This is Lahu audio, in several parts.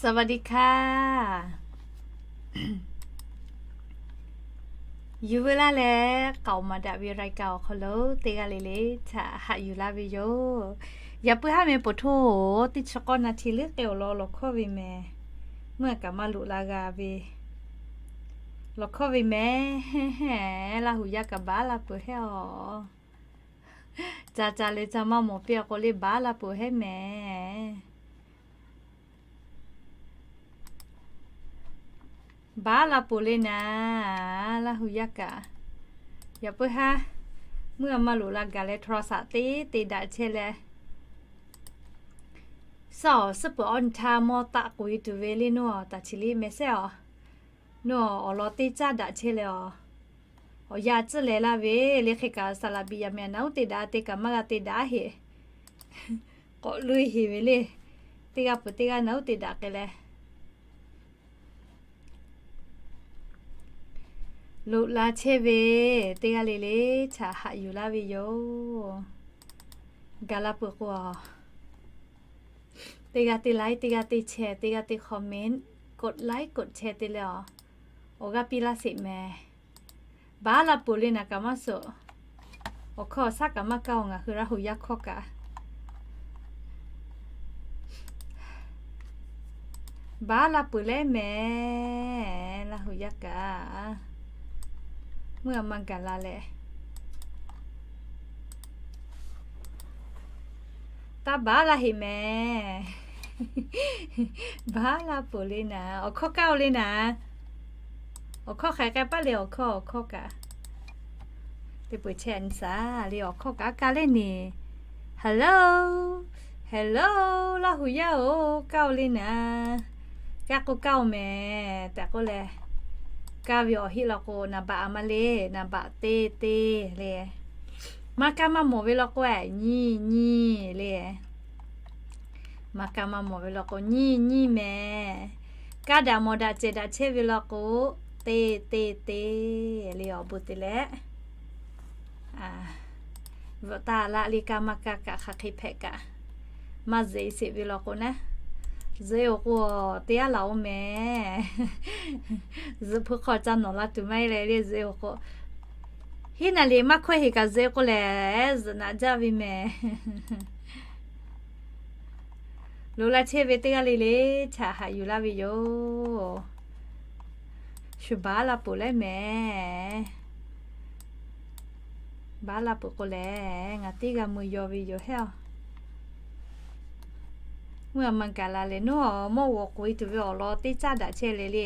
สวัสดีค่ะ Yuˬ veu laˇ leh k'aoˍ maˍ daꞈ ve รายการ awˬ hk'aw lo teˇ g'aˇ le le htaꞈ haꞈ yuˬ laˇ ve yoˬ. Yaꞈ puiˉ haˉ meh โพสต์ teˇ chi k'awˇ นาที leuˉ k'ai awˬ lawn lawˬ hkawˇ ve mehˍ. Meuˇ a kaꞈ maˇ loꞈ la g'a ve lawˬ hkawˇ ve mehˍ. Laˇ huˍ yaˇ kaꞈ baˉ la peuˬ hehˉ awˬ. Ca ca leh ca maˇ mawˬ piˇ a k'o le baˉ la peuˬ hehˉ mehˍ. Baˉ la peuˬ le naˍ, Laˇ huˍ yaˇ kaꞈ. Yaꞈ puiˉ haˉ, meuˇ a maˇ loꞈ la gaˬ leh โทรศัพท์ teˇ te daꞈ chehˇ leh, saˉ awˬ suhˉ peuˬ awˬ nyi htaˇ mawˇ taˆ k'oꞈ e tuˬ ve le nawˬ, taˍ chi le mehˍ sehˉ awˬ. Nawˬ awˬ lawn teˇ caˉ daꞈ chehˇ leh awˬ. Awˬ yanˇ tcuhˉ leh laˇ ve le hk'e kaꞈ สระบุรี yaꞈ mehˍ naˬ uˉ te daꞈ te kaꞈ maˇ g'a te daꞈ heˆ. K'awꞈ loꞈ e heˍ ve le. Teˇ g'aˇ peuˬ teˇ g'aˇ naˬ uˉ te daꞈ k'ai leh, loꞈ la chehˇ ve teˇ g'aˇ le le htaꞈ haꞈ yuˬ laˇ ve yoˬ. Gaˬ la peuˬ k'o, teˇ g'aˇ teˇ ไลค์ teˇ g'aˇ teˇ แชร์ teˇ g'aˇ teˇ คอมเมนต์ กดไลค์ กดแชร์ te leh awˬ, awˬ g'aˇ piˇ laˇ sheˍ mehˍ. Baˉ la peuˬ le naˍ kaꞈ maˇ suhˍ. Awˬ hkawˇ awˬ shaˉ kaꞈ maˇ kaˇ oˬ, ngaˬ hui Laˇ huˍ yaˇ hkawˇ kaꞈ baˉ la peuˬ leh mehˍ. Laˇ huˍ yaˇ kaꞈ meuˇ a maˇ gaˬ la leh, taˇ baˉ la heˍ mehˍ. Baˉ la peuˬ le naˍ, awˬ hkawˇ kaˇ oˬ le naˍ. Awˬ hkawˇ hk'aˬ k'ai paˇ le, awˬ hkawˇ, awˬ hkawˇ kaꞈ. Teˇ peuˬ chehˇ a nyi shaˍ le, awˬ hkawˇ kaꞈ kaˇ leh neˍ. Hello, hello, Laˇ huˍ yaˇ oˬ, kaˇ oˬ le naˍ. Kaˇ k'o kaˇ oˬ mehˍ tehꞈ k'oˆ leh, kaˇ ve awˬ heˆ law k'o naˍ baꞈ a maˇ le, naˍ baꞈ te te le. Maˇ kaˇ maˇ mawˬ ve law k'o, nyiˇ nyiˇ le. Maˇ kaˇ maˇ mawˬ ve law k'o, nyiˇ nyiˇ mehˍ. Kaˇ daꞈ mawˬ daꞈ cehˬ daꞈ chehˇ ve law k'o, te te te le awˬ bon te leh. Veuꞈ taˍ laˇ le, kaˇ maˇ kaˇ kaꞈ hk'aˬ hk'e hpehꞈ kaꞈ, maˇ zuhꞈ e sheˍ ve law k'o naˉ, zuhꞈ e oˬ k'o, teˇ g'aˇ laˬ oˬ mehˍ. Zuhꞈ hpu hk'aw ca nawˬ la tuˬ maˇ heˆ leh le, zuhꞈ e oˬ k'o, hiˉ naˍ liꞈ maˇ hkawehˇ heˍ kaꞈ zuhꞈ e k'o lehˬ, zuhꞈ naꞈ jaˇ ve mehˍ. Loꞈ la chehˇ ve teˇ g'aˇ le le htaꞈ haꞈ yuˬ laˇ ve yoˬ. Shu baˉ la peuˬ leh mehˍ. Baˉ la peuˬ k'o lehˬ, ngaˬ teˇ g'aˇ mui yaw ve yoˬ hehˉ awˬ. Meuˇ a maˇ gaˬ la leh nawˬ mawˇ g'awˬ k'oꞈ e tuˬ ve awˬ lawn teˇ caˉ daꞈ chehˇ leh le,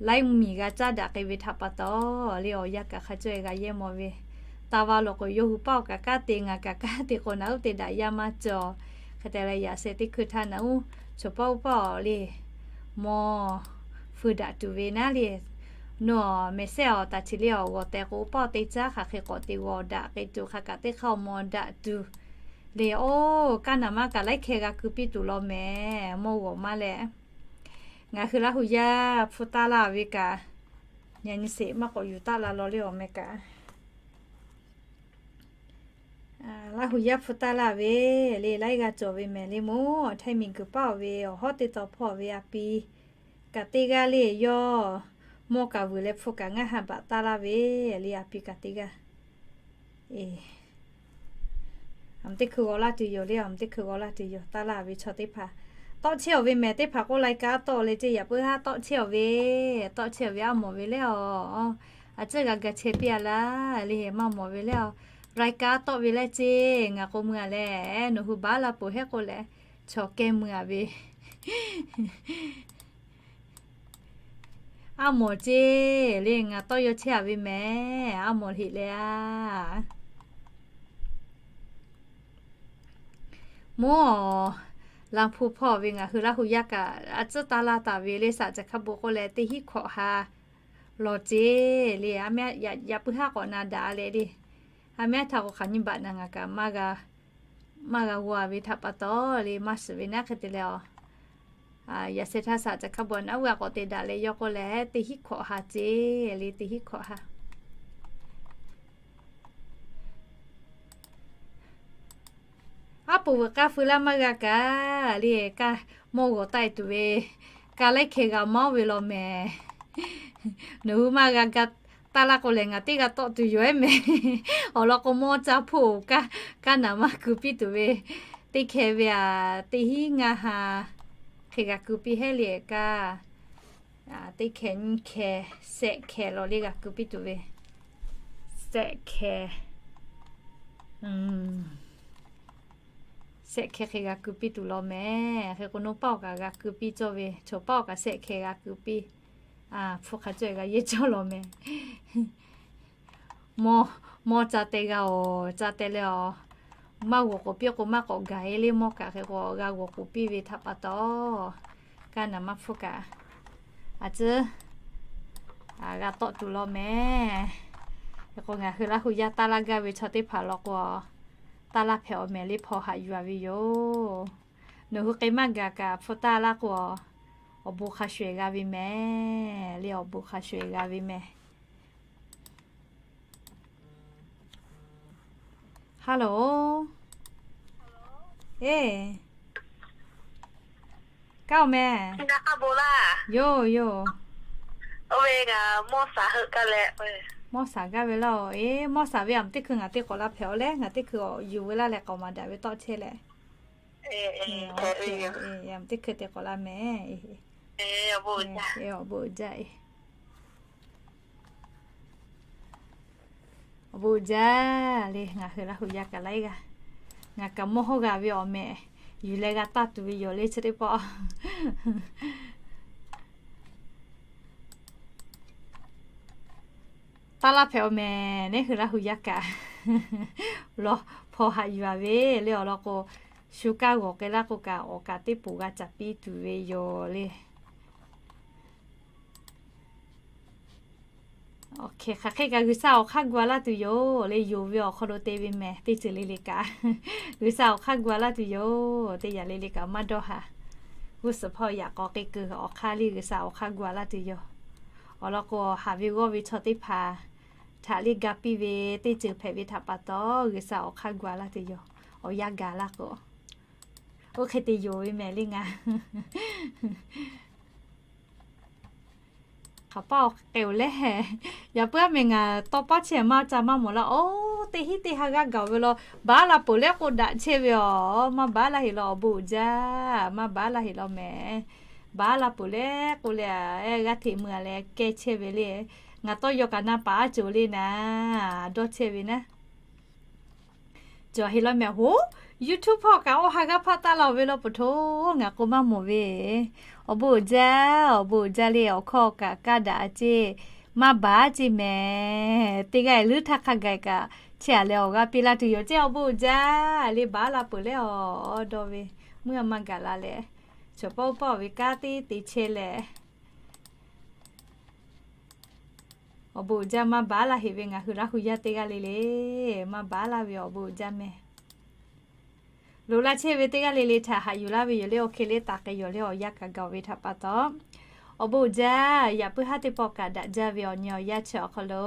laiˉ miˬ g'a caˉ daꞈ k'ai ve htaꞈ pa taw le, awˬ yanˇ kaꞈ hk'a caweh g'a yehˇ mawˬ ve. Taˇ va lawˬ k'o, yawˇ hui paˇ awˬ kaꞈ kaˇ te, ngaˬ kaꞈ kaˇ te k'o, naˬ uˉ te daꞈ yaˇ maˇ cawˬ. Hk'e te leh, yaꞈ sheh teˇ hkui htaˇ naˬ uˉ chaw paˇ uˉ paˇ le, mawˇ feu daꞈ tuˬ ve naˉ le. Nawˬ mehˍ sehˉ awˬ, taˍ chi le awˬ g'awˬ tehꞈ k'o, paˇ teˇ caˉ hk'aˬ hk'e k'awꞈ te g'awˬ daꞈ k'ai tuˬ, hk'a kaꞈ teˇ hk'aˇ awˬ mawˇ daꞈ tuˬ le. Oˇ, kaˇ naˍ maˇ kaꞈ laiˉ hkeh g'a keu piˇ tuˬ law mehˍ, mawˇ g'awˬ maˇ leh. Ngaˬ hui Laˇ huˍ yaˇ hpu taˇ laˇ ve kaꞈ, yaꞈ nyi sheˍ maˇ k'awꞈ yuˬ taˇ la law le awˬ meh kaꞈ. Laˇ huˍ yaˇ hpu taˇ laˇ ve le, laiˉ g'aˇ cawˬ ve mehˍ le mawˇ. Htaiˇ miˬ guiˬ paˇ oˬ ve awˬ hawˉ teˇ taw hpawˇ ve a pi kaꞈ teˇ g'aˇ le, yawˇ mawˇ kaꞈ vuiˬ leh hpu kaꞈ ngaˇ ha baꞈ taˇ laˇ ve le, a pi kaꞈ teˇ g'aˇ. Aˬ, teˇ hkui g'aw laˇ tuˬ yoˬ le, aˬ, teˇ hkui g'aw laˇ tuˬ yoˬ. Taˇ laˇ ve chaw teˇ hpaˍ, tawˆ chehˇ awˬ ve mehˍ teˇ hpaˍ k'oˆ รายการ tawˆ le ceˇ, yaꞈ puiˉ haˉ tawˆ chehˇ awˬ ve, tawˆ chehˇ awˬ ve aˉ mawˬ ve leh awˬ, a ciˉ g'a ga chehˇ piˇ a laˇ le, maˇ mawˬ ve leh awˬ. รายการ tawˆ ve leh ceˇ, ngaˬ k'o mui a leh, nawˬ hui baˉ la peuˬ hehˉ k'oˆ leh, chaw kehˇ mui a ve. Aˉ mawˬ ceˇ le, ngaˬ tawˆ yaw chehˇ a ve mehˍ, aˉ mawˬ heˆ leh a. Mawˇ, laˇ hpu hpawˇ ve ngaˬ hui Laˇ huˍ yaˇ kaꞈ a ciˉ taˇ laˇ taˍ ve le, saꞈ caˬ hk'a bon k'oˆ leh teˇ hinˉ hkawꞈ ha lawˬ ceˇ le, a mehˉ yaꞈ puiˉ haˉ k'awꞈ na daꞈ leh le. A mehˉ htaꞈ k'o hk'aˬ nyi baꞈ naˍ ngaˬ kaꞈ maˇ g'a, maˇ g'a g'aw ve htaꞈ pa taw le, maˇ shiˍ ve naˉ hk'e te leh awˬ. Yaꞈ sheh htaˇ saꞈ caˬ hk'a bon naˉ g'a k'awꞈ te daꞈ leh yawˇ k'oˆ leh teˇ hinˉ hkawꞈ ha ceˇ le, teˇ hinˉ hkawꞈ ha. Aˉ poꞈ veuꞈ k'aˇ feu laˇ maˇ g'a kaꞈ le, kaˇ mawˇ g'awˬ taˆ e tuˬ ve, kaˇ laiˉ hkeh g'a maˇ oˇ ve law mehˍ. Nawˬ hui maˇ g'a ga taˇ laˇ k'o lehˬ, ngaˬ teˇ g'a tawˆ tuˬ yoˬ ehˉ mehˍ. Awˬ lawn k'o, mawˇ caˇ hpoˆ kaˇ, kaˇ naˍ maˇ keu piˇ tuˬ ve, teˇ hkeh ve aꞈ teˇ hinˉ ngaˇ ha hk'e g'a keu piˇ hehˉ le kaˇ. Teˇ hkeh nyiˇ hkeh, shehˆ hkeh law le g'a keu piˇ tuˬ ve, shehˆ hkeh, shehˆ hkeh hk'e g'a keu piˇ tuˬ law mehˍ. Hk'e k'o, naw paˆ awˬ kaꞈ g'a keu piˇ cawˇ ve, chaw paˆ awˬ kaꞈ shehˆ hkeh g'a keu piˇ. Hpu hk'a cawˇ g'a yehˇ cawˇ law mehˍ. Mawˇ, mawˇ ca teh g'a oˬ, ca teh leh aˬ, maˇ g'awˬ k'oˍ piˇ k'o maˇ k'awꞈ gaˬ e le mawˇ kaꞈ. Hk'e k'o, g'a g'awˬ k'oˍ piˇ ve htaꞈ pa taw, kaˇ naˍ maˇ hpfuhˇ kaꞈ, a ciˉ g'a tawˆ tuˬ law mehˍ. Hk'e k'o, ngaˬ hui Laˇ hu yaˇ taˇ laˇ gaˇ ve chaw teˇ hpaˍ law k'o, taˇ laˇ hpehꞈ awˬ mehˍ le hpaw haꞈ yuˬ a ve yoˬ. Nawˬ hui k'ai maˇ gaˬ kaꞈ hpu taˇ laˇ k'o, awˬ bon hk'a sho eˬ g'a ve mehˍ le, awˬ bon hk'a sho eˬ g'a ve mehˍ. Hello. Eˬ, kaˇ awˬ mehˍ. Yoˬ, yoˬ. Mawˇ shaˍ gaˇ ve laˇ oˬ. Eˬ, mawˇ shaˍ ve aˬ teˇ hkui ngaˬ teˇ k'awꞈ la hpehꞈ aˬ leh, ngaˬ teˇ hkui yuˬ ve laˇ leh k'aoˍ maˍ daꞈ ve tawˆ chehˇ leh. Teˇ hkui te k'awꞈ la mehˍ. Awˬ bon uiˍ jaˇ e. Awˬ bon uiˍ jaˇ le, ngaˬ hui Laˇ hu yaˇ kaꞈ laiˉ g'aˇ. Ngaˬ kaꞈ mawˇ hawˉ g'a ve awˬ mehˍ yuˬ leh g'a taˇ tuˬ ve yoˬ le chi teˇ pawˆ. Taˇ laˇ hpehꞈ awˬ mehˍ, neˉ hui Laˇ hu yaˇ kaꞈ lawˬ hpaw haꞈ yuˬ a ve le. Awˬ lawn k'o, shu kaˇ g'awˬ k'ai laˇ k'o kaꞈ, awˬ kaꞈ teˇ poˍ g'a caˍ piˇ tuˬ ve yoˬ le. Hk'aˬ hk'e kaꞈ G'uiˬsha awˬ hk'aˇ gu a laˇ tuˬ yoˬ le. Yonˍ ve awˬ hk'aw lo te ve mehˍ teˇ ceuˬ le le kaꞈ, G'uiˬsha awˬ hk'aˇ gu a laˇ tuˬ yoˬ. Teˇ yanˇ le le kaꞈ maˇ dawˇ haˍ. G'uˇ suhˍ hpawˇ yaꞈ k'aw k'ai kuiˬ awˬ hk'aˇ le G'uiˬsha awˬ hk'aˇ gu a laˇ tuˬ yoˬ. Awˬ lawn k'o, haˍ ve g'awˇ ve chaw teˇ hpaˍ htaꞈ le ga piˇ ve teˇ ceuˬ hpehꞈ ve htaꞈ pa taw, G'uiˬsha awˬ hk'aˇ gu a laˇ tuˬ yoˬ. Awˬ yanˇ gaˬ laˇ k'o, oˇ hk'e te yonˍ ve mehˍ le ngaˬ. Hk'aˬ paˇ awˬ k'ai oˬ leh, yaꞈ puiˉ aˉ mehˍ ngaˬ tawˇ paˉ chehˇ maˇ ca maˇ mawˬ laˇ. Oˇ, teˇ hinˉ teˇ ha g'aˇ gaˬ ve law, baˉ la peuˬ leh k'o daꞈ chehˇ ve aˬ. Maˇ baˉ laˇ heꞈ law awˬ bon uiˍ jaˇ, maˇ baˉ laˇ heꞈ law mehˍ. Baˉ la peuˬ leh k'o le, g'aˇ hteꞈ meuˬ a leh kehˇ chehˇ ve le. Ngaˬ tawˇ yaw kaꞈ na paˍ aˉ cawˬ le naˍ, dawˇ chehˇ ve naˉ. Cawˬ heꞈ law mehˍ hoˉ, YouTube hpawˇ kaꞈ oˇ ha g'aˇ hpaˆ taˆ la oˬ ve law peuˬ htoˇ, ngaˬ k'o maˇ mawˬ ve. Awˬ bon uiˍ jaˇ, awˬ bon uiˍ jaˇ le, awˬ hkawˇ kaꞈ kaˇ daꞈ a ceˇ, maˇ baˬ a ceˇ mehˍ. Teˇ g'aˇ leuˉ htaˇ hk'a gaˬ kaꞈ chehˇ a leh awˬ g'aˇ piˇ laˇ tuˬ yoˬ ceˇ. Awˬ bon uiˍ jaˇ le, baˉ la peuˬ leh awˬ dawˇ ve, meuˇ a maˇ gaˬ la leh, chaw pawˆ pawˆ ve kanˉ teˇ te chehˇ leh, awˬ bon uiˍ jaˇ maˇ baˉ laˇ heꞈ ve ngaˬ hui Laˇ hu yaˇ teˇ g'aˇ le le, maˇ baˉ laˇ ve awˬ bon uiˍ jaˇ mehˍ. Loꞈ la chehˇ ve teˇ g'aˇ le le htaꞈ haꞈ yuˬ laˇ ve yoˬ le. Oˇ hk'e le taˍ k'ai yoˬ le, awˬ yanˇ kaꞈ gaˬ ve htaꞈ pa taw, awˬ bon uiˍ jaˇ. Yaꞈ puiˉ haˉ teˇ pawˆ kaꞈ daꞈ jaˇ ve awˬ nyi awˬ yanˇ chi awˬ hk'aw lo,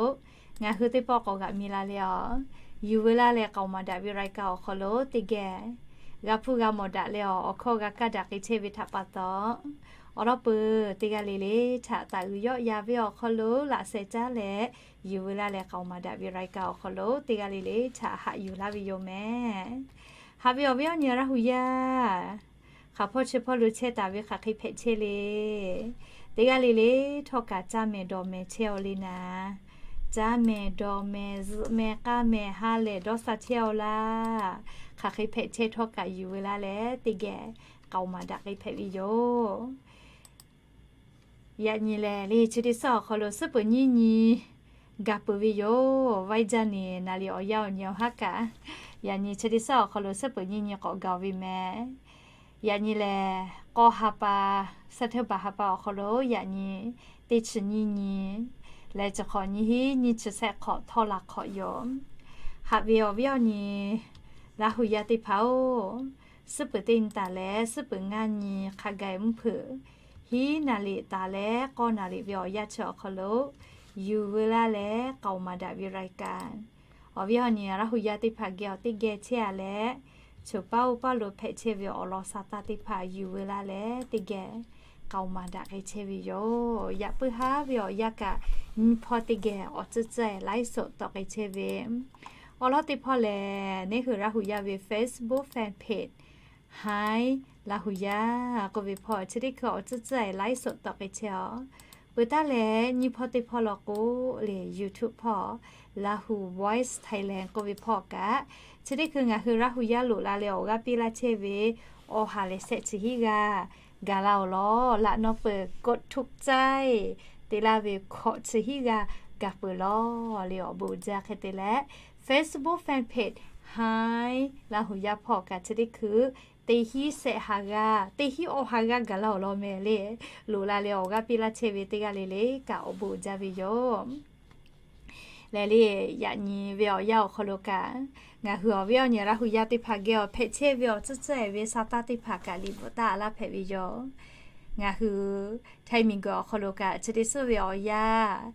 ngaˬ hui teˇ pawˆ k'awꞈ g'aꞈ mi la leh awˬ, yuˬ veu laˇ leh k'aoˍ maˍ daꞈ ve รายการ awˬ hk'aw lo teˇ geh g'a hpuˇ g'a mawˬ daꞈ leh awˬ, awˬ hkawˇ g'a kaˇ daꞈ k'ai chehˇ ve htaꞈ pa taw, awˬ lawn peuˬ teˇ g'aˇ le le htaꞈ taˍ uiˍ yawˆ yan ve awˬ hk'aw lo laꞈ sheh caˉ leh, yuˬ veu laˇ leh k'aoˍ maˍ daꞈ ve รายการ awˬ hk'aw lo teˇ g'aˇ le le htaꞈ haꞈ yuˬ laˇ ve yoˬ mehˍ. Haꞈ ve awˬ viˉ awˬ nyi Laˇ hu yaˇ, hk'aˬ hpawˇ chi hpawˇ lo chehˇ taˍ ve hk'aˬ hk'e hpehꞈ chehˇ le. Teˇ g'aˇ le le htawˇ kaꞈ caˇ mehˍ dawˬ mehˍ chehˇ aw le naˍ. Caˇ mehˍ dawˬ mehˍ zuhꞈ mehˍ k'aˇ mehˍ ha lehˬ dawˇ sha chehˇ aw laˇ. Hk'aˬ hk'e hpehꞈ chehˇ htawˇ kaꞈ yuˬ veu laˇ leh teˇ geh k'aoˍ maˍ daꞈ k'ai hpehꞈ ve yoˬ. Yaꞈ nyi lehˬ le, chi teˇ suhˉ awˬ hk'aw lo suhˉ peuˍ nyiˇ nyi gaˬ peuˬ ve yoˬ. Vaiˇ jaˇ ni naˍ liꞈ awˬ yanˇ awˬ nyi awˬ haˉ kaꞈ, yaꞈ nyi chi teˇ suhˉ awˬ hk'aw lo suhˉ peuˍ nyiˇ nyi k'awꞈ gaˬ ve mehˍ. Yaꞈ nyi lehˬ, k'awˇ ha pa, September ha pa awˬ hk'aw lo yaꞈ nyi teˇ chi nyiˇ nyi leh chi hk'awꞈ nyiˇ hinˉ nyiˇ chi shehˆ hk'awꞈ htawˇ la hk'awꞈ yoˬ. Haꞈ ve awˬ viˉ awˬ nyi Laˇ hu yaˇ teˇ hpaˍ-oˬ, suhˉ peuˍ teˇ nyi taˍ leh suhˉ peuˍ ngaˇ nyi hk'a gaˬ mvuhˇ hpeuꞈ hiˉ naˍ liꞈ taˍ leh k'awˇ naˍ liꞈ ve awˬ yanˇ chi awˬ hk'aw lo yuˬ veu laˇ leh k'aoˍ maˍ daꞈ ve รายการ awˬ viˉ awˬ nyi Laˇ hu yaˇ teˇ hpaˍ geh awˬ teˇ geh chehˇ a leh, choˬ paˇ oˇ paˇ lo hpehꞈ chehˇ ve awˬ lawn sa taˇ teˇ hpaˍ yuˬ veu laˇ leh teˇ geh k'aoˍ maˍ daꞈ k'ai chehˇ ve yoˬ. Yaꞈ puiˉ haˉ ve awˬ yanˇ kaꞈ nyi hpawˇ teˇ geh awˬ tcuhˉ tcuhˉ-e ไลฟ์สด tawˆ k'ai chehˇ ve awˬ lawn teˇ hpawˇ lehˬ, neˇ hui Laˇ hu yaˇ ve Facebook fan page Hi Laˇ hu yaˇ k'oˆ ve hpawˇ chi teˇ hkui awˬ tcuhˉ tcuhˉ-e ไลฟ์สด tawˆ k'ai chehˇ-aˬ. Peuˬ taˉ leh nyi hpawˇ teˇ hpawˇ law k'o, lehˬ YouTube hpawˇ Lahu Voice Thailand k'oˆ ve hpawˇ kaꞈ, chi teˇ hkui ngaˬ hui Laˇ hu yaˇ loꞈ la leh awˬ g'aˇ piˇ laˇ chehˇ ve awˬ ha lehˬ shehˆ chi hiˉ g'aˇ gaˬ laˇ-oˬ lawˬ. Laꞈ naw peuˬ กดถูกใจ te laˇ ve hkawꞈ chi hiˉ g'aˇ gaˬ peuˬ lawˬ. Lehˬ awˬ bon uiˍ jaˇ hk'e te leh, Facebook fan page Hi Laˇ hu yaˇ hpawˇ kaꞈ chi teˇ hkui teˇ hiˉ shehˆ ha g'aˇ, teˇ hiˉ awˬ ha g'aˇ gaˬ laˇ-oˬ lawˬ mehˍ lehˬ, loꞈ la leh awˬ g'aˇ piˇ laˇ chehˇ ve teˇ g'aˇ le le kaꞈ awˬ bon uiˍ jaˇ ve yoˬ. Lehˬ lehˬ, yaꞈ nyi ve awˬ yanˇ awˬ hk'aw lo kaꞈ, ngaˬ hui awˬ viˉ awˬ nyi Laˇ hu yaˇ teˇ hpaˍ geh awˬ hpehꞈ chehˇ ve awˬ tcuhˉ tcuhˉ-e ve sa taˇ teˇ hpaˍ kaꞈ liꞈ bvuhꞈ taˇ laˇ hpehꞈ ve yoˬ. Ngaˬ hui Htaiˇ miˬguiˬ awˬ hk'aw lo kaꞈ chi teˇ suhˉ ve awˬ yanˇ,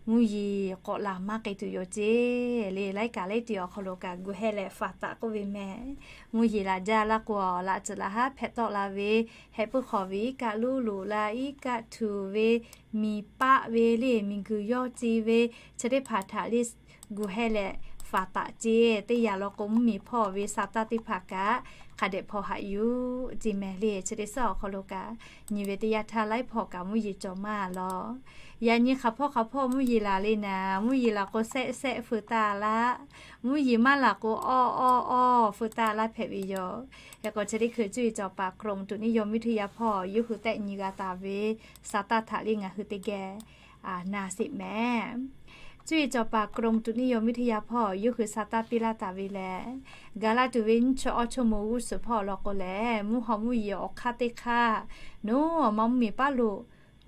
mvuhˇ yeˬ k'awꞈ laˬ maˇ k'ai tuˬ yoˬ ceˇ. Lehˬ laiˉ kaꞈ laiˉ ti awˬ hk'aw lo kaꞈ gu heh leh faˍ taˍ k'oˆ ve mehˍ. Mvuhˇ yeˬ laˬ jaˇ laˇ k'o, laꞈ tcuhˍ laꞈ haˉ hpehꞈ tawˆ la ve, heh puiˉ hk'aw ve iˉ kaˆ luˇ loꞈ la, iˉ kaˆ htuꞈ ve, miˬ paˆ ve lehˬ miˬguiˬ yawˇ ce ve, chi teˇ hpaˍ htaꞈ lehˬ gu heh leh faˍ taˍ ceˇ. Teˇ yanˇ law k'o, mvuhˇ miˬ hpawˇ ve sa taˇ teˇ hpaˍ kaꞈ hk'a dehꞈ hpaw haꞈ yuˬ ceˇ mehˍ lehˬ, chi teˇ suhˉ awˬ hk'aw lo kaꞈ nyi ve teˇ yanˇ htaˇ laiˉ hpawˇ kaꞈ mvuhˇ yeˬ cawˬ maˇ lawˬ. Yaꞈ nyi hk'aˬ hpawˇ hk'aˬ hpawˇ mvuhˇ yeˬ laˬ le naˍ, mvuhˇ yeˬ laˬ k'o shehˆ shehˆ feu taˇ laˇ, mvuhˇ yeˬ maˇ laˬ k'o awˇ awˇ awˇ feu taˇ laˇ hpehꞈ ve yoˬ. Hk'e k'o chi teˇ hkui cuˇ yiˍ cawˬ paˍ กรมอุตุนิยมวิทยา hpawˇ yawˇ hui tehˆ nyi g'a taˍ ve sa taˇ htaꞈ lehˬ ngaˬ hui teˇ geh na sheˍ mehˍ. Cuˇ yiˍ cawˬ paˍ กรมอุตุนิยมวิทยา hpawˇ yawˇ hui sa taˇ piˇ laˇ taˍ ve lehˬ, gaˬ la tuˬ ve nyiˇ chi awˇ chi mo g'uˇ suhˍ hpawˇ law k'o lehˬ, mvuhˇ haw mvuhˇ yeˬ awˬ hk'aˇ teˇ hk'aˇ, nawˬ ma mvuhˇ miˬ paˉ lo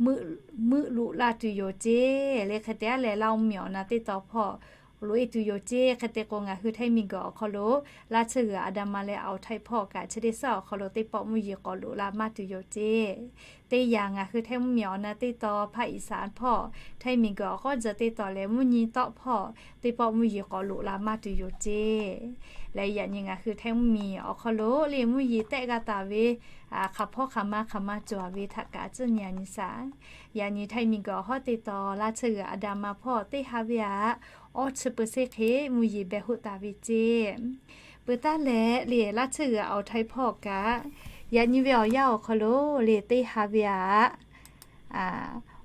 meuˆ loꞈ la tuˬ yoˬ ceˇ. Lehˬ hk'e te aˉ leh, Laˇ mvuhˇ miˬ awˬ na teˇ taw hpawˇ loꞈ e tuˬ yoˬ ceˇ. Hk'e te k'o, ngaˬ hui Htaiˇ miˬguiˬ awˬ hk'aw lo Laˇ tsuhˇ g'uiˬ Aˍdanˍ ma leh Awˬ htaiˇ hpawˇ kaꞈ chi teˇ suhˉ awˬ hk'aw lo teˇ pawˆ mvuhˇ yeˬ k'awꞈ loꞈ la maˇ tuˬ yoˬ ceˇ. Teˇ yanˇ ngaˬ hui Htaiˇ mvuhˇ miˬ awˬ na teˇ taw hpaˇ iˍ saˍ hpawˇ, Htaiˇ miˬguiˬ awˬ k'awˉ tzuh teˇ taw leh mvuhˇ nyi tawˆ hpawˇ teˇ pawˆ mvuhˇ yeˬ k'awꞈ loꞈ la maˇ tuˬ yoˬ ceˇ. Lehˬ yaꞈ nyi ngaˬ hui Htaiˇ mvuhˇ miˬ awˬ hk'aw lo lehˬ mvuhˇ yeˬ tehˆ g'a taˍ ve hk'aˬ hpawˇ hk'aˬ ma hk'aˬ ma cawˬ ve htaꞈ kaꞈ tcuhˉ nyi a nyi shaˍ. Yaꞈ nyi Htaiˇ miˬguiˬ awˬ hawˉ teˇ taw Laˇ tsuhˇ g'uiˬ Aˍdanˍ ma hpawˇ teˇ ha ve aꞈ awˇ chi เปอร์เซ็นต์ hk'e mvuhˇ yeˬ behˬ hoˆ taˍ ve ceˇ. Peuˬ taˉ leh lehˬ, Laˇ tsuhˇ g'uiˬ Awˬ htaiˇ hpawˇ kaꞈ yaꞈ nyi ve awˬ yanˇ awˬ hk'aw lo lehˬ teˇ ha ve aꞈ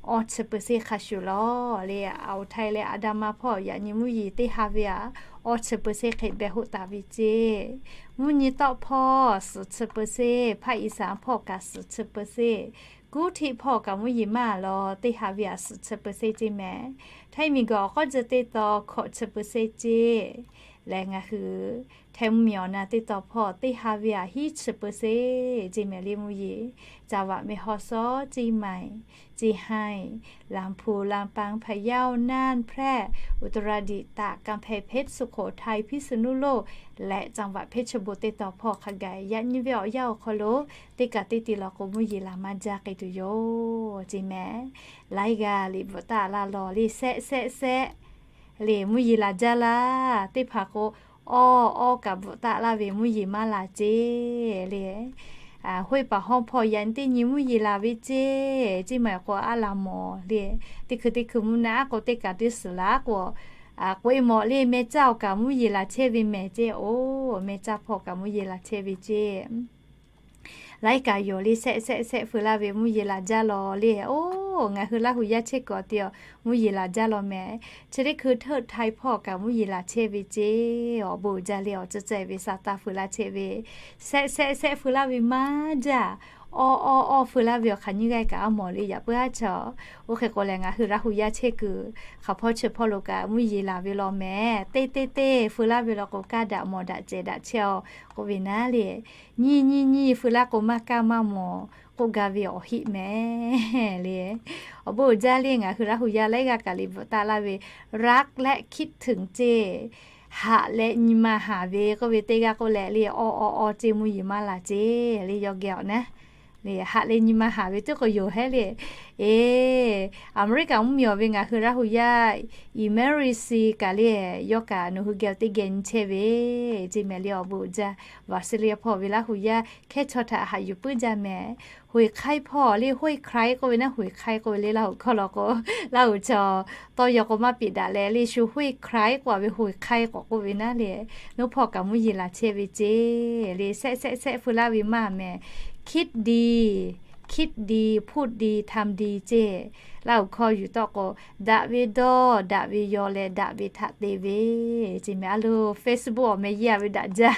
awˇ chi เปอร์เซ็นต์ hk'a shuˍ lawˬ. Lehˬ Awˬ htaiˇ leh Aˍdanˍ ma hpawˇ yaꞈ nyi mvuhˇ yeˬ teˇ ha ve aꞈ awˇ chi เปอร์เซ็นต์ hk'e behˬ hoˆ taˍ ve ceˇ. Mvuhˇ nyi tawˆ hpawˇ suhˍ chi เปอร์เซ็นต์, hpaˇ iˍ saˍ hpawˇ kaꞈ suhˍ chi เปอร์เซ็นต์, kuˉ htiˆ hpawˇ kaꞈ mvuhˇ yeˬ maˇ lawˬ teˇ ha ve aꞈ suhˍ chi เปอร์เซ็นต์ ceˇ mehˍ. Htaiˇ miˬguiˬ awˬ k'awˉ tzuh teˇ taw hkawꞈ chi เปอร์เซ็นต์ ceˇ. Lehˬ ngaˬ hui Htaiˇ mvuhˇ miˬ awˬ na teˇ taw hpawˇ teˇ ha ve aꞈ hiˉ chi เปอร์เซ็นต์ ceˇ mehˍ lehˬ mvuhˇ yeˬ. จังหวัดแม่ฮ่องสอน เชียงใหม่ เชียงราย ลำพูน ลำปาง พะเยา น่าน แพร่ อุตรดิตถ์ ตาก กำแพงเพชร สุโขทัย พิษณุโลก และจังหวัดเพชรบูรณ์ teˇ taw hpawˇ hk'a gaˬ yaꞈ nyi ve awˬ yanˇ awˬ hk'aw lo teˇ kaꞈ teˇ ti law k'o mvuhˇ yeˬ laˬ maˇ jaˇ k'ai tuˬ yoˬ ceˇ mehˍ. Laiˉ g'aˇ liꞈ bvuhꞈ taˍ laˇ lawˬ lehˬ shehˆ shehˆ shehˆ lehˬ mvuhˇ yeˬ laˬ jaˇ laˇ. Teˇ hpaˍ k'o, awˇ awˇ kaꞈ bvuhꞈ taˍ laˇ ve mvuhˇ yeˬ maˇ laˬ ceˇ lehˬ, hoˆ paˍ hawˇ hpawˇ yaꞈ nyi teˇ nyi mvuhˇ yeˬ laˬ ve ceˇ, ceˇ maˬ k'o aˉ laˬ mawˬ lehˬ, teˇ hkui teˇ hkui mvuhˇ naˆ aˉ k'o teˇ kaꞈ teˇ suhˍ laˇ k'o, k'oꞈ e mawˬ lehˬ mehˇ caˇ awˬ kaꞈ mvuhˇ yeˬ laˬ chehˇ ve mehˍ ceˇ. Oˬ, mehˇ caˇ hpawˇ kaꞈ mvuhˇ yeˬ laˬ chehˇ ve ceˇ. Laiˉ kaꞈ yonˍ lehˬ shehˆ shehˆ shehˆ feu laˇ ve mvuhˇ yeˬ laˬ jaˇ lawˬ lehˬ. Oˬ, ngaˬ hui Laˇ hu yaˇ chehˇ kuiˬ awˬ ti awˬ mvuhˇ yeˬ laˬ jaˇ lawˬ mehˍ. Chi teˇ hkui Htaiˇ hpawˇ kaꞈ mvuhˇ yeˬ laˬ chehˇ ve ceˇ. Awˬ bon jaˇ lehˬ awˬ tcuhˉ ceh ve sa taˇ feu laˇ chehˇ ve, shehˆ shehˆ shehˆ feu laˇ ve maˇ jaˇ. Awˇ awˇ awˇ feu laˇ ve awˬ hk'aˬ nyiˇ g'aˇ kaꞈ aˉ mawˬ lehˬ yaꞈ puiˉ aˉ chaw. Oˇ hk'e k'o lehˬ ngaˬ hui Laˇ hu yaˇ chehˇ kuiˬ hk'aˬ hpawˇ chi hpawˇ lo kaꞈ mvuhˇ yeˬ laˬ ve lawˬ mehˍ. Teˇ teˇ teˇ feu laˇ ve law k'o kaˇ daꞈ mawˬ daꞈ cehˬ daꞈ chehˇ-aw k'oˆ ve naˉ lehˬ, nyiˇ nyiˇ nyiˇ feu laˇ k'o maˇ kaˇ maˇ mawˬ k'oˆ gaˇ ve awˬ heˆ mehˍ lehˬ. Awˬ bon uiˍ jaˇ lehˬ ngaˬ hui Laˇ hu yaˇ laiˉ g'aˇ kaꞈ liꞈ bvuhꞈ taˍ laˇ ve รักและคิดถึง ceˇ, haꞈ leh nyi ma haˍ ve k'oˆ ve teˇ g'aˇ k'oˆ leh lehˬ awˇ awˇ awˇ ceˇ mvuhˇ yeˬ maˇ laˬ ceˇ lehˬ yawˇ geh awˬ naˉ lehˬ haꞈ leh nyi ma haˍ ve teˇ k'o yoˬ hehˉ lehˬ. Eˬ, Aˍmeˍriˆkaˍ mvuhˇmiˬ awˬ ve ngaˬ hui Laˇ hu yaˇ Emerici kaꞈ le, yawˇ kaꞈ nawˬ hui geh teˇ geh nyi chehˇ ve ceˇ mehˍ le awˬ bon uiˍ jaˇ. Vaˍsiˍliˍ hpawˇ ve Laˇ hu yaˇ hkehˉ chaw htaꞈ haꞈ yuˬ puiˉ jaˇ mehˍ. Hoiˍ hk'aiˉ hpawˇ le, hoiˍ hk'aiˉ k'oˆ ve naˉ, hoiˍ hk'aiˉ k'oˆ ve le Laˇ hu hkawˇ law k'o, Laˇ hu chaw tawˇ yaw k'o maˇ piˍ daꞈ leh le, shu hoiˍ hk'aiˉ k'oˆ ve, hoiˍ hk'aiˉ k'awꞈ k'oˆ ve naˉ le, nawˬ hpawˇ kaꞈ mvuhˇ yeˬ laˬ chehˇ ve ceˇ le, sehˆ sehˆ sehˆ feu laˇ ve maˇ mehˍ. Kiˇ diˍ, kiˇ diˍ, hpuˇ diˍ, htaˇ diˍ ceˇ. Laˇ hu hkawˇ yuˬ tawˆ k'o, daꞈ ve dawˇ, daꞈ ve yaw leh daꞈ ve htaꞈ te ve ceˇ mehˍ. A lo Facebook awˬ meh yeˇ a ve daꞈ jaˇ.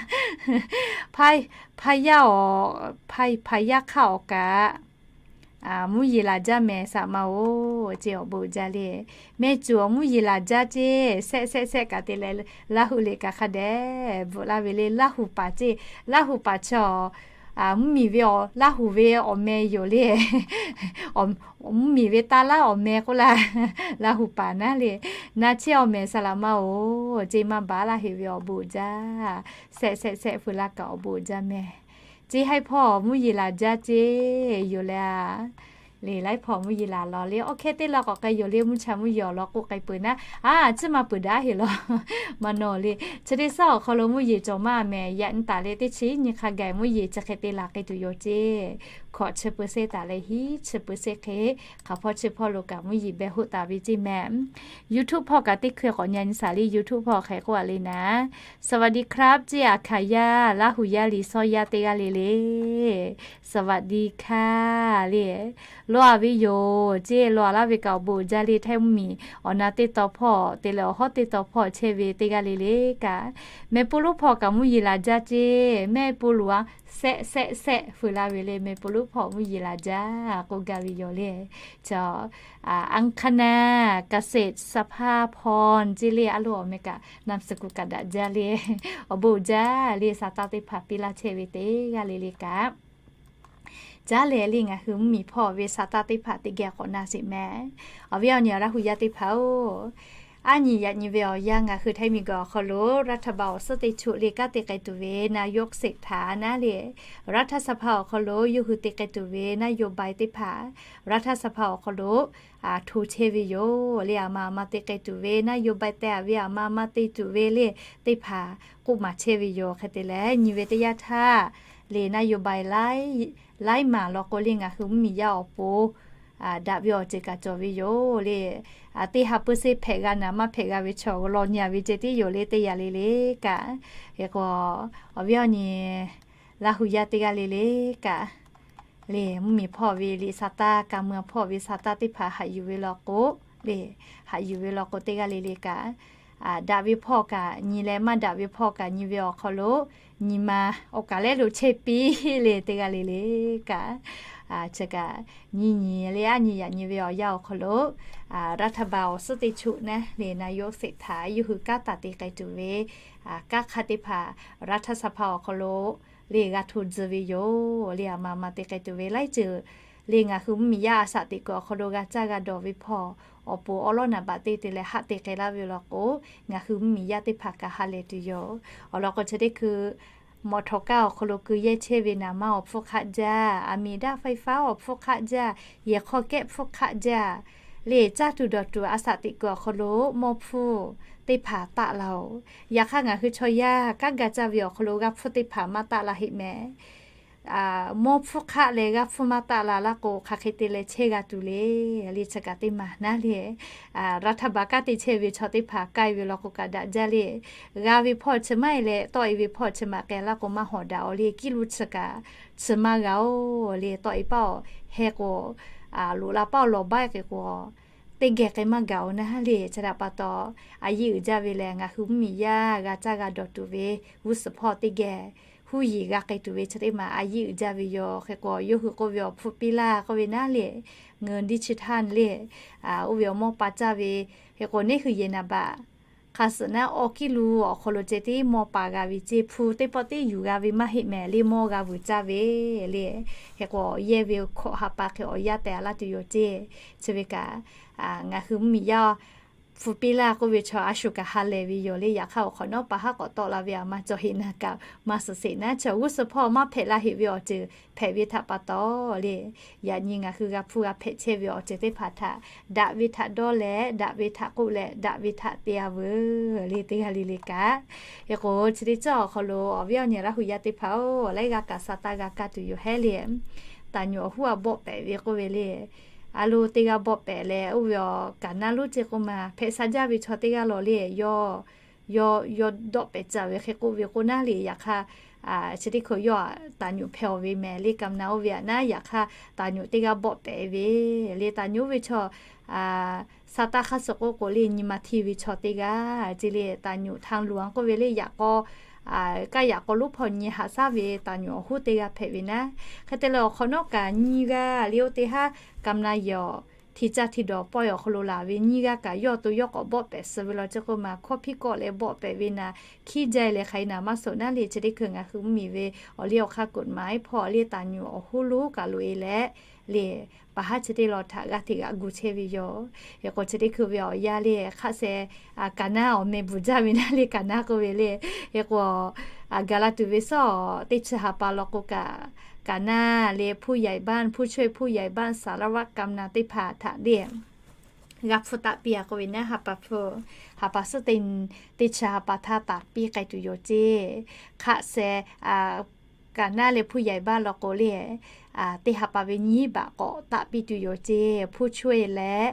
Hpaˇ, hpaˇ yaˇ awˬ, hpaˇ, hpaˇ yaˇ hk'aˇ awˬ kaꞈ mvuhˇ yeˬ laˬ jaˇ mehˍ saˍ ma oˬ ceˇ awˬ bon uiˍ jaˇ le. Mehˆ cuˬ awˬ mvuhˇ yeˬ laˬ jaˇ ceˇ, sehˆ sehˆ sehˆ kaꞈ te leh Laˇ hu liꞈ kaꞈ hk'a dehꞈ bvuhꞈ laˇ ve le. Laˇ hu paˍ ceˇ, Laˇ hu paˍ chaw mvuhˇmiˬ ve awˬ, Laˇ hu ve awˬ meh yoˬ le. Mvuhˇmiˬ ve taˇ laˇ awˬ meh k'oˆ laˇ, Laˇ hu paˍ naˉ le. Na chehˇ awˬ mehˍ saˍ laˍ ma oˬ ceˇ maˇ baˬ laˇ heˆ ve awˬ bon uiˍ jaˇ. Sehˆ sehˆ sehˆ feu laˇ kaꞈ awˬ bon uiˍ jaˇ mehˍ. Ceˇ haiˉ hpawˇ mvuhˇ yeˬ laˬ jaˇ ceˇ yoˬ le. Le laiˉ hpawˇ mvuhˇ yeˬ laˬ law le, awˬ hk'e te law k'awꞈ k'ai yoˬ le, mvuhˇ cha mvuhˇ yeˬ awˬ lawn k'oˆ k'ai peuˬ naˉ, a, tcuhˉ maˇ peuˬ daꞈ heˆ law. Maˇ nawˬ le, chi teˇ suhˉ awˬ hk'aw lo mvuhˇ yeˬ cawˬ maˇ mehˍ, yaꞈ nyi taˍ leh teˇ chi nyiˇ hk'a gaˬ mvuhˇ yeˬ chi hk'e te laˬ k'ai tuˬ yoˬ ceˇ. Hkawꞈ chi peu sehˉ taˍ leh hiˉ chi peu sehˉ hk'e, hk'aˬ hpawˇ chi hpawˇ lo kaꞈ mvuhˇ yeˬ beh hoˆ taˍ ve ceˇ mehˍ. YouTube hpawˇ kaꞈ teˇ hkui k'awꞈ nyi nyi saˍ le, YouTube hpawˇ hk'e k'oˆ a le naˉ, สวัสดีครับ ceˇ, Aˍhkaˍyaˇ, Laˇ hu yaˇ liꞈ sawˇ yaˇ teˇ g'aˇ le le. สวัสดีค่ะ le. Law a ve yoˬ ceˇ, law a laˇ ve kaꞈ awˬ bon uiˍ jaˇ le. Htaiˇ mvuhˇmiˬ awˬ na teˇ taw hpawˇ te leh awˬ hawˉ teˇ taw hpawˇ chehˇ ve teˇ g'aˇ le le kaꞈ, meh po lonˉ hpawˇ kaꞈ mvuhˇ yeˬ laˬ jaˇ ceˇ. Meh po lonˉ a, sehˆ sehˆ sehˆ feu laˇ ve le. Meh po lonˉ hpawˇ mvuhˇ yeˬ laˬ jaˇ k'oˆ gaˇ ve yoˬ le. Chaw, อังคณา เกษตรสภาพร ceˇ le, a lo awˬ meh kaꞈ นามสกุล kaꞈ daꞈ jaˇ le. Awˬ bon uiˍ jaˇ le, sa taˇ teˇ hpaˍ piˇ laˇ chehˇ ve teˇ g'aˇ le le kaꞈ, caˉ leh le ngaˬ hui mvuhˇmiˬ hpawˇ ve sa taˇ teˇ hpaˍ teˇ geh k'awꞈ na sheˍ mehˍ. Awˬ viˉ awˬ nyi Laˇ hu yaˇ teˇ hpaˍ oˬ, aˉ nyi yaꞈ nyi ve awˬ yanˇ ngaˬ hui Htaiˇ miˬguiˬ awˬ hk'aw lo รัฐบาล awˬ suhˉ teˇ choˆ le kanˉ te k'ai tuˬ ve นายกเศรษฐา naˉ le, รัฐสภา awˬ hk'aw lo yawˇ hui te k'ai tuˬ ve นโยบาย teˇ hpaˍ, รัฐสภา awˬ hk'aw lo hto chehˇ ve yoˬ le. Aˬ ma aˬ ma te k'ai tuˬ ve นโยบาย tehꞈ ve aˬ ma aˬ ma te tuˬ ve le teˇ hpaˍ k'oˆ maˍ chehˇ ve yoˬ. Hk'e te leh nyi ve teˇ yanˇ htaˇ le นโยบาย laiˉ maˬ law k'o le ngaˬ hui mvuhˇmiˬ yaˇ awˬ pon daꞈ ve awˬ ceuˬ kaꞈ cawˬ ve yoˬ le. Teˇ ha peu se hpehꞈ g'a naˍ, maˇ hpehꞈ g'a ve chaw law nyi a ve ceh tiˉ yoˬ le teˇ yanˇ le le kaꞈ. Hk'e k'o, awˬ viˉ awˬ nyi Laˇ hu yaˇ teˇ g'aˇ le le kaꞈ, le mvuhˇmiˬ hpawˇ ve liꞈ sa taˇ, ka mui hpawˇ ve sa taˇ teˇ hpaˍ haꞈ yuˬ ve law k'o, le haꞈ yuˬ ve law k'o teˇ g'aˇ le le kaꞈ, daꞈ ve hpawˇ kaꞈ nyi leh maˇ daꞈ ve hpawˇ kaꞈ nyi ve awˬ hk'aw lo nyi ma awˬ kaˬ lehˉ lo chehˇ piˇ le teˇ g'aˇ le le kaꞈ, chi kaꞈ nyi nyi le aˉ nyi yaꞈ nyi ve awˬ yanˇ awˬ hk'aw lo รัฐบาล awˬ suhˉ teˇ choˆ naˉ le นายกเศรษฐา yawˇ hui kanˉ taˍ te k'ai tuˬ ve kanˉ hk'aˇ teˇ hpaˍ รัฐสภา awˬ hk'aw lo le g'a hto tcuh ve yoˬ le. Aˬ ma aˬ ma te k'ai tuˬ ve laiˉ ceuˬ le ngaˬ hui mvuhˇmiˬ yaˇ a shaꞈ teꞈ kuiˬ awˬ hk'aw lo g'a caˇ g'a dawˬ ve hpawˇ awˬ pon awˉ lawˉ naˍ baꞈ teˇ te leh haꞈ te k'ai laˇ ve law k'o, ngaˬ hui mvuhˇmiˬ yaˇ teˇ hpaˍ kaꞈ ha lehˬ tuˬ yoˬ. Awˬ lawn k'o chi teˇ hkui mawˬ htawnˍ kaˇ awˬ hk'aw lo keu yehˇ chehˇ ve naˍ manˇ awˬ hpfuhˇ hk'aˆ jaˇ, อเมริกาไฟฟ้า awˬ hpfuhˇ hk'aˆ jaˇ, yehˬ hk'aw kehˉ hpfuhˇ hk'aˆ jaˇ le caˇ tuˬ dawˬ tuˬ a shaꞈ teꞈ kuiˬ awˬ hk'aw lo mawˇ hpfuhˇ teˇ hpaˍ taˆ la oˬ. Yaꞈ hk'aˇ ngaˬ hui chaw yaˇ kanˉ ga caˇ ve awˬ hk'aw lo g'aˇ hpfuhˇ teˇ hpaˍ maˇ taˆ la heˆ mehˍ. Mawˇ hpfuhˇ hk'aˆ leh g'aˇ hpfuhˇ maˇ taˆ la laˇ k'o, hk'aˬ hk'e te leh chehˇ g'a tuˬ le. Le chi kaꞈ teˇ maˬ naˉ le, รัฐบาล kanˉ te chehˇ ve chaw teˇ hpaˍ k'ai ve law k'o kaꞈ daꞈ jaˇ le. G'a ve hpawˇ chi maˇ heˆ leh tawˆ e ve hpawˇ chi maꞈ k'ai laˇ k'o maˇ hawˍ daꞈ awˬ le. Kiˇ lo chi kaꞈ chi maˇ g'a oˬ le. Tawˆ e paˇ awˬ heh k'o, loꞈ la paˇ awˬ lawˬ baˆ k'e k'o, teˇ geh k'ai maˇ gaˬ oˬ naˉ le. Chi htaꞈ pa taw, a yiˇ uiˍ jaˇ ve lehˬ ngaˬ hui mvuhˇmiˬ yaˇ g'a caˇ g'a dawˬ tuˬ ve g'uˇ suhˍ hpawˇ teˇ geh huˉ yiˍ g'a k'ai tuˬ ve chi teˇ maˬ a yiˇ uiˍ jaˇ ve yoˬ. Hk'e k'o yawˇ hui k'oˆ ve awˬ hpfuhˇ piˇ laˇ k'oˆ ve naˉ le, เงินดิจิทัล le, oˇ ve awˬ mawˇ pa caˇ ve, hk'e k'o neˇ hui yehˬ naˍ baꞈ hk'a suhˍ naˉ awˬ kiˇ lo awˬ hk'aw lo ceh tiˉ mawˇ pa g'a ve ceˇ. Hpu teˇ pawˆ tiˉ yuˬ g'a ve maˇ heˆ mehˍ le, mawˇ g'a vuiˬ caˇ ve le. Hk'e k'o yehˇ ve hkawꞈ ha pa hk'e awˬ yanˇ tehꞈ a laˇ tuˬ yoˬ ceˇ. Chi ve kaꞈ ngaˬ hui mvuhˇmiˬ yaˇ hpu piˇ laˇ k'oˆ ve chaw a shu kaꞈ ha lehˬ ve yoˬ le. Yaꞈ hk'aˇ awˬ hk'awꞈ nawˉ pa haˉ k'awꞈ tawˆ la ve a ma cawˬ heꞈ naˍ kaꞈ maˇ suhˍ sheˍ naˉ, chi g'uˇ suhˍ hpawˇ maˇ hpehꞈ la heꞈ ve awˬ ceuˬ hpehꞈ ve htaꞈ pa taw le, yaꞈ nyi ngaˬ hui g'a hpuˇ g'a hpehꞈ chehˇ ve awˬ ceuˬ teˇ hpaˍ htaꞈ daꞈ ve htaꞈ dawˇ leh, daꞈ ve htaꞈ k'oˆ leh, daꞈ ve htaꞈ te a veuˬ le, teˇ g'aˇ le le kaꞈ. Hk'e k'o chi teˇ ceuˬ awˬ hk'aw lo awˬ viˉ awˬ nyi Laˇ hu yaˇ teˇ hpaˍ-oˬ, laiˉ g'aˇ kaꞈ sa taˇ g'a kaˇ tuˬ yoˬ hehˉ le. Taˍ nyuꞈ awˬ hoˉ a bawˆ pehꞈ ve k'oˆ ve le. A lo teˇ g'aˇ bawˆ pehꞈ leh oˇ ve awˬ kaˍ naˉ lonˉ ceˇ k'oˆ ma hpehꞈ sha jaˇ ve chaw teˇ g'aˇ lawˬ le, yawˇ yawˇ dawˆ pehꞈ caˇ ve hk'e k'oˆ ve k'o naˉ le. Yaꞈ hk'aˇ chi teˇ hkui yawˇ taˍ nyuꞈ hpehꞈ-aˬ ve mehˍ le, kaꞈ na oˇ ve aꞈ naˉ. Yaꞈ hk'aˇ taˍ nyuꞈ teˇ g'aˇ bawˆ pehꞈ ve le. Taˍ nyuꞈ oˇ ve chaw sa taˇ hk'aˇ suh k'oˆ k'o le, nyi ma hteˇ ve chaw teˇ g'aˇ ceˇ le. Taˍ nyuꞈ htaˇ luˬ-anˍ k'oˆ ve le, yaꞈ k'aw kaˇ yaꞈ k'aw lonˉ hpawˇ nyi haꞈ shaˉ ve taˍ nyuꞈ awˬ hoˉ teˇ g'aˇ hpehꞈ ve naˉ. Hk'e te leh awˬ hk'awꞈ nawˉ kaꞈ nyiˇ g'aˇ le, oˇ teˇ haˉ kaꞈ na yawˬ hti caˇ hti dawˬ pawehˇ awˬ hk'aw lo laˬ ve nyiˇ g'aˇ kaꞈ yawˇ to yawˇ k'awꞈ bawˆ pehꞈ suh ve law ceˇ k'oˆ ma, hkawˇ hpiˇ kawˆ leh bawˆ pehꞈ ve naˍ, hkiˉ jaˇ leh hk'aˬ hk'e naˍ maˇ suhˍ naˉ le. Chi teˇ hkui ngaˬ hui mvuhˇmiˬ ve awˬ liˇ awˬ hk'aˇ กฎหมาย hpawˇ le taˍ nyuꞈ awˬ hoˉ lonˉ kaꞈ loꞈ-e leh le, pa haˉ chi teˇ lawn htaꞈ g'a hteꞈ g'a gu chehˇ ve yoˬ. Hk'e k'o chi teˇ hkui ve awˬ yanˇ le hk'aˆ sheh kaˍ naˉ awˬ meh bvuhˬ jaˇ ve naˉ le, kaˍ naˉ k'oˆ ve le. Hk'e k'o gaˬ la tuˬ ve suhˉ teˇ chi ha pa law k'o kaꞈ, kaˍ naˉ le ผู้ใหญ่บ้าน ผู้ช่วยผู้ใหญ่บ้าน สารวัตรกำนัน teˇ hpaˍ htaꞈ le g'a hpfuhˇ taˆ piˇ-a k'oˆ ve naˉ, ha pa hpfuhˇ, ha pa suhˉ teˇ chi ha pa htaˇ taˍ piˇ k'ai tuˬ yoˬ ceˇ. Hk'aˆ sheh kaˍ naˉ le ผู้ใหญ่บ้าน law k'o le, teˇ ha pa ve nyiˇ baꞈ k'awꞈ taˆ piˇ tuˬ yoˬ ceˇ. ผู้ช่วย leh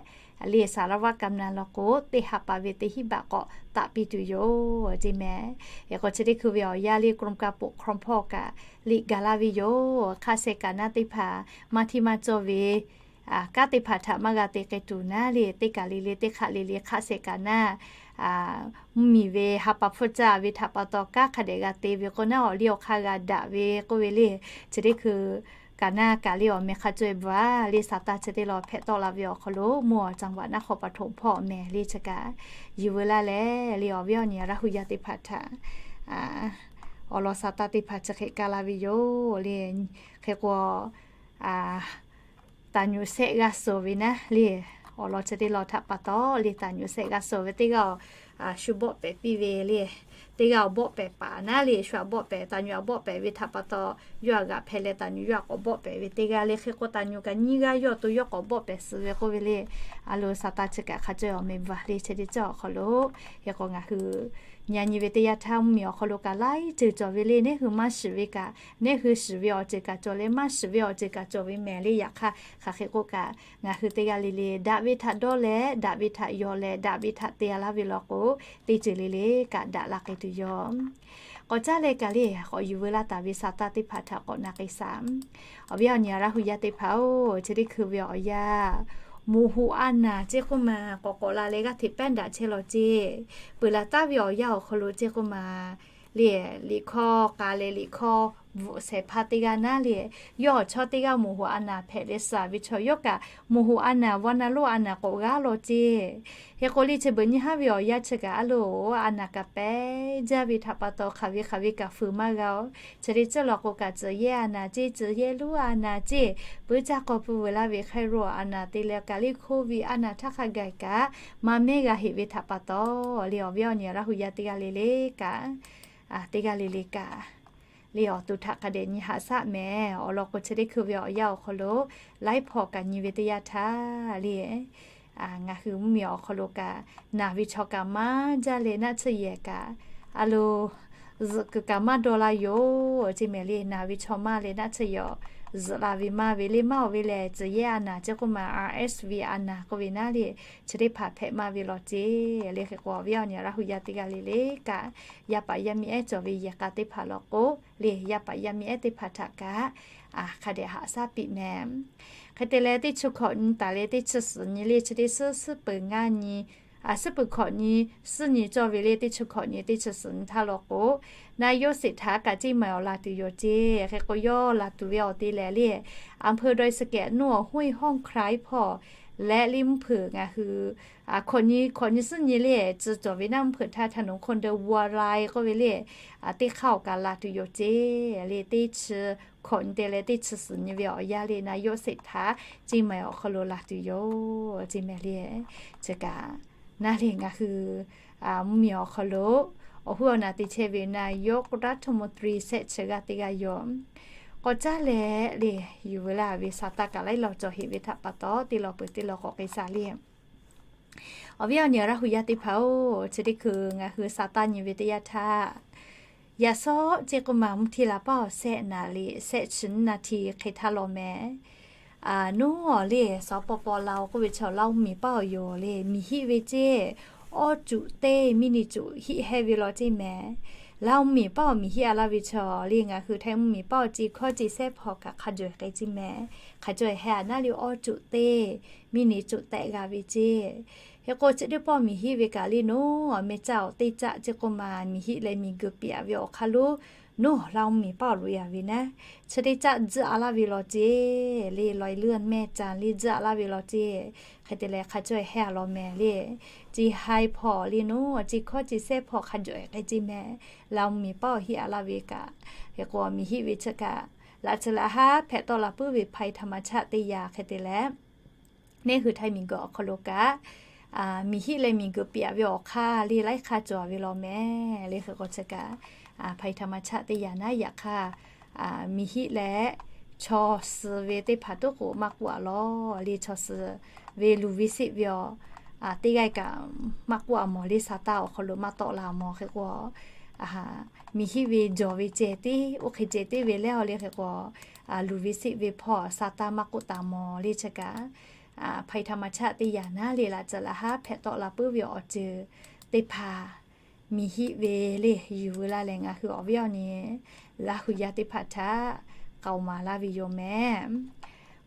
le สารวัตรกำนัน law k'o teˇ ha pa ve teˇ hinˉ baꞈ k'awꞈ taˆ piˇ tuˬ yoˬ ceˇ mehˍ. Hk'e k'o chi teˇ hkui ve awˬ yanˇ le กรมการปกครอง hpawˇ kaꞈ liꞈ gaˬ laˇ ve yoˬ. Hk'aˆ sheh kaˍ naˉ teˇ hpaˍ maˇ hteˇ maˇ cawˇ ve kanˉ teˇ hpaˍ htaꞈ maˇ g'a te k'ai tuˬ naˉ le, teˇ kaˬ le le teˇ hk'aˆ le le hk'aˆ sheh kaˍ naˉ mvuhˇmiˬ ve ha pa hpfuhˇ caˇ ve htaꞈ pa taw kanˉ hk'a dehꞈ g'a te ve k'o naˉ, awˬ liˇ awˬ hk'aˇ g'a daꞈ ve k'oˆ ve le. Chi teˇ hkui kaˍ naˉ kaꞈ le awˬ meh hk'a caweh bvuhˬ-a le. Saˍtanˍ chi teˇ lawn hpehꞈ tawˆ la ve awˬ hk'aw lo mvuhˇ awˬ จังหวัด นครปฐม hpawˇ mehˍ le. Chi kaꞈ yuˬ veu laˇ leh le awˬ viˉ awˬ nyi Laˇ hu yaˇ teˇ hpaˍ htaꞈ awˬ lawn Saˍtanˍ teˇ hpaˍ chi hk'e kaˇ la ve yoˬ le. Hk'e k'o taˍ nyuꞈ shehˆ g'aˇ suh ve naˉ le, awˬ lawn chi teˇ lawn htaꞈ pa taw le taˍ nyuꞈ shehˆ g'aˇ suh ve teˇ g'aˇ shu bawˆ pehˍ piˇ ve le. Teˇ g'aˇ awˬ bawˆ pehˍ paˍ naˉ le shu aꞈ bawˆ pehˍ, taˍ nyuꞈ aꞈ bawˆ pehˍ ve htaꞈ pa taw yawˇ aꞈ g'aꞈ hpehꞈ leh taˍ nyuꞈ yawˇ aꞈ k'awꞈ bawˆ pehˍ ve teˇ g'aˇ le. Hk'e k'o taˍ nyuꞈ kaꞈ nyiˇ g'aˇ yawˇ to yawˇ k'awꞈ bawˆ pehˍ suh ve k'oˆ ve le. A lo Saˍtanˍ chi kaꞈ hk'a caweh awˬ meh bvuhˬ le. Chi teˇ ceuˬ awˬ hk'aw lo hk'e k'o ngaˬ hui nyi nyi ve teˇ yanˇ htaˇ mvuhˇmiˬ awˬ hk'aw lo kaꞈ laiˉ ceuˬ cawˬ ve le. Neˉ hui maˇ shiˍ ve kaꞈ, neˉ hui shiˍ ve awˬ ceuˬ kaꞈ cawˬ leh maˇ shiˍ ve awˬ ceuˬ kaꞈ cawˬ ve mehˍ le. Yaꞈ hk'aˇ hk'aˬ hk'e k'oˆ kaꞈ ngaˬ hui teˇ g'aˇ le le daꞈ ve htaꞈ dawˇ leh daꞈ ve htaꞈ yawˬ leh daꞈ ve htaꞈ te-a laˇ ve law k'o, teˇ ceuˬ le le kaꞈ daꞈ la k'ai tuˬ yoˬ. K'awꞈ caˉ leh kaꞈ le k'awꞈ yuˬ veu laˇ taˍ ve Saˍtanˍ teˇ hpaˍ htaꞈ k'awꞈ na k'ai shaˍ. Awˬ viˉ awˬ nyi Laˇ hu yaˇ teˇ hpaˍ-oˬ, chi teˇ hkui ve awˬ yanˇ moˍ hoꞈ a naˍ ceˇ k'oˆ ma k'awꞈ k'awꞈ la leh g'aˇ hteꞈ pehˉ daꞈ chehˇ law ceˇ. Peuˬ laˬ taˍ ve awˬ yanˇ awˬ hk'aw lo ceˇ k'oˆ ma le, liꞈ hkawˇ k'a leh liꞈ hkawˇ bvuhꞈ shehˍ hpaˇ teˇ g'aˇ naˉ le, yawˇ awˬ chawˇ teˇ g'aˇ moˍ hoꞈ a naˍ hpehꞈ leh suh ve chaw yawˇ kaꞈ moˍ hoꞈ a naˍ vaˇ naˍ lonˉ a naˍ k'awꞈ g'aˇ law ceˇ. Hk'e k'o le chi beuꞈ nyi haˉ ve awˬ yanˇ chi kaꞈ a lo a naˍ kaꞈ pehˉ jaˇ ve htaꞈ pa taw hk'aˬ ve hk'aˬ ve kaꞈ fuiˍ maˇ g'a-oˬ. Chi teˇ ceuˬ law k'o kaꞈ tcuh yehˇ a naˍ ceˇ, tcuh yehˇ lonˉ a naˍ ceˇ, puiˉ caˇ k'aw pui veuˬ laˇ ve hk'e ro a naˍ te leh kaꞈ le hkoˇ ve a naˍ htaˇ hk'a gaˬ kaꞈ maˇ mehˉ g'a heꞈ ve htaꞈ pa taw le awˬ viˉ awˬ nyi Laˇ hu yaˇ teˇ g'aˇ le le kaꞈ teˇ g'aˇ le le kaꞈ le awˬ to htaꞈ hk'a dehꞈ nyi haꞈ shaˆ mehˍ. Awˬ lawn k'o chi teˇ hkui ve awˬ yanˇ awˬ hk'aw lo laiˉ hpawˇ kaꞈ nyi ve teˇ yanˇ htaˇ le ngaˬ hui mvuhˇmiˬ awˬ hk'aw lo kaꞈ naˬ ve chaw kaꞈ maˇ jaˇ leh naˆ tsuhˇ yehˬ kaꞈ a lo zuhꞈ kuiˬ kaꞈ maˇ dawˇ laˇ yoˬ ceˇ mehˍ le. Naˬ ve chaw maˇ leh naˆ tsuhˇ yehˬ zuhꞈ la ve maˇ ve le maˇ-oˬ ve lehˬ tcuh yehˇ a naˍ ceˇ k'oˆ ma RSV a naˍ k'oˆ ve naˉ le chi teˇ hpaˍ hpehꞈ maˇ ve law ceˇ. Le hk'e k'o awˬ viˉ awˬ nyi Laˇ hu yaˇ teˇ g'aˇ le le kaꞈ yaˇ paˍ yaˇ miˇ ehˉ cawˬ ve yehˬ k'a teˇ hpaˍ law k'o le yaˇ paˍ yaˇ miˇ ehˉ teˇ hpaˍ htaꞈ kaꞈ hk'a dehꞈ haꞈ shaˉ piˇ mehˍ. Hk'e te leh teˇ chi hkawꞈ nyi taˍ leh teˇ chi suhˍ nyi le chi teˇ suhˉ suhˉ peuˬ ngaˇ nyi suhˉ peuˬ hkawꞈ nyi suhˉ nyi cawˇ ve le teˇ chi hkawꞈ nyi teˇ chi suhˍ nyi htaˇ law k'o, naˆ yawˇ sheˍ htaꞈ kaꞈ ceˇ maˬ awˬ laˬ tuˬ yoˬ ceˇ. Hk'e k'o yawˇ laˬ tuˬ ve awˬ te lehˬ le อำเภอดอยสะเก็ด หนองห้วยฮ่องไคร้ hpawˇ leh le mvuhˇ hpeuꞈ ngaˬ hui hkawꞈ nyi hkawꞈ nyi suhˉ nyi le tcuh cawˬ ve naˆ mvuhˇ hpeuꞈ htaˇ ถนนคนเดินวัวลาย k'oˆ ve le teˇ hk'aˇ awˬ kaꞈ laˬ tuˬ yoˬ ceˇ. Le teˇ chi hkawꞈ nyi te leh teˇ chi suhˍ nyi ve awˬ yanˇ le naˆ yawˇ sheˍ htaꞈ ceˇ maˬ awˬ hk'aw lo laˬ tuˬ yoˬ ceˇ mehˍ le. Chi kaꞈ Naˉ lehˬ, ngaˬ hui mvuhˇmiˬ awˬ hk'aw lo awˬ huˉ awˬ naˍ te chehˇ ve นายกรัฐมนตรี shehˆ chi g'aˇ teˇ g'aˇ yoˬ. K'awꞈ caˉ leh le, yuˬ veu laˇ ve sa taˇ kaꞈ laiˉ law cawˬ heꞈ ve htaꞈ pa taw, teˇ law peuˬ teˇ law k'awꞈ k'ai sha le. Awˬ viˉ awˬ nyi Laˇ hu yaˇ teˇ hpaˍ-oˬ, chi teˇ hkui ngaˬ hui sa taˇ nyi ve teˇ yanˇ htaˇ, yaꞈ sawˉ ceˇ k'oˆ ma mvuhˇ htiˇ la paˇ awˬ shehˆ naˍ riˍ shehˆ chi naˍ tiˍ hk'e htaˇ law meh. Nuˉ awˬ le, สปป.ลาว k'oˆ ve chaw Laˇ hu miˬ paˇ awˬ yoˬ le, miˬ hiˆ ve ceˇ, awˇ cuꞈ teˇ miˇ ni cuꞈ hiˆ hehˇ ve law ceˇ meh. Laˇ hu miˬ paˇ awˬ miˬ hiˆ a laˇ ve chaw le, ngaˬ hui Htaiˇ mvuhˇmiˬ paˇ awˬ ceˇ hkawˇ ceˇ sehˉ hpaw kaꞈ hk'a jawˬ k'ai ceˇ meh. Hk'a jawˬ hehˇ a naˉ le, awˇ cuꞈ teˇ miˇ ni cuꞈ tehꞈ g'a ve ceˇ. Hk'e k'o, chi teˇ pawˆ miˬ hiˆ ve kaꞈ le, nuˉ awˬ meh caˇ awˬ teˇ caˆ ceˇ k'oˆ ma miˬ hiˆ leh miˬ guiˬ piaꞈ ve awˬ hk'aˇ lo, nuˉ Laˇ hu miˬ paˇ awˬ loꞈ yaˍ ve naˉ, chi teˇ caˆ tzuhˆ a laˇ ve law ceˇ le, รอยเลื่อนแม่จันทร์ le tzuhˆ a laˇ ve law ceˇ. Hk'e te leh hk'a cawˬ hehˇ a law meh le, ceˇ haiˬ hpaw le, nuˉ ceˇ hkawˇ ceˇ sehˉ hpaw hk'a jawˬ k'ai ceˇ meh. Laˇ hu miˬ paˇ awˬ hiˆ a laˇ ve kaꞈ, hk'e k'o miˬ hiˆ ve chi kaꞈ, laꞈ tcuh laꞈ haˉ hpehꞈ tawˆ la puiˉ ve ภัยธรรมชาติ teˇ yanˇ hk'e te leh, neˇ hui Htaiˇ miˬ guiˬ awˬ hk'aw lo kaꞈ, miˬ hiˆ leh miˬ guiˬ piaꞈ ve awˬ hk'aˇ le laiˉ hk'aˇ cawˬ ve law meh. Le hk'e k'o chi kaꞈ, ภัยธรรมชาติ teˇ yanˇ naˉ yaꞈ hk'aˇ, miˬ hiˆ leh chaw suh ve teˇ hpaˍ tuˉ k'o maˇ k'oˆ a law le, chaw suh ve luˬ ve seˆ ve awˬ teˇ g'aˇ kaꞈ maˇ k'oˆ a mawˬ le, sa taˇ awˬ hk'aw lo maˇ tawˆ la mawˬ. Hk'e k'o, miˬ hiˆ ve jawˬ ve ceh tiˉ, oˇ hk'e ceh tiˉ ve leh a le, hk'e k'o, luˬ ve seˆ ve hpawˇ sa taˇ maˇ k'oˆ taˍ mawˬ le. Chi kaꞈ, ภัยธรรมชาติ teˇ yanˇ naˉ le, laꞈ tcuh laꞈ haˉ hpehꞈ tawˆ la puiˉ ve awˬ ceuˬ teˇ hpaˍ miˬ hiˆ ve le yuˬ veu laˇ leh, ngaˬ hui awˬ viˉ awˬ nyi Laˇ hu yaˇ teˇ hpaˍ htaꞈ k'aoˍ maˍ laˇ ve yoˬ meh.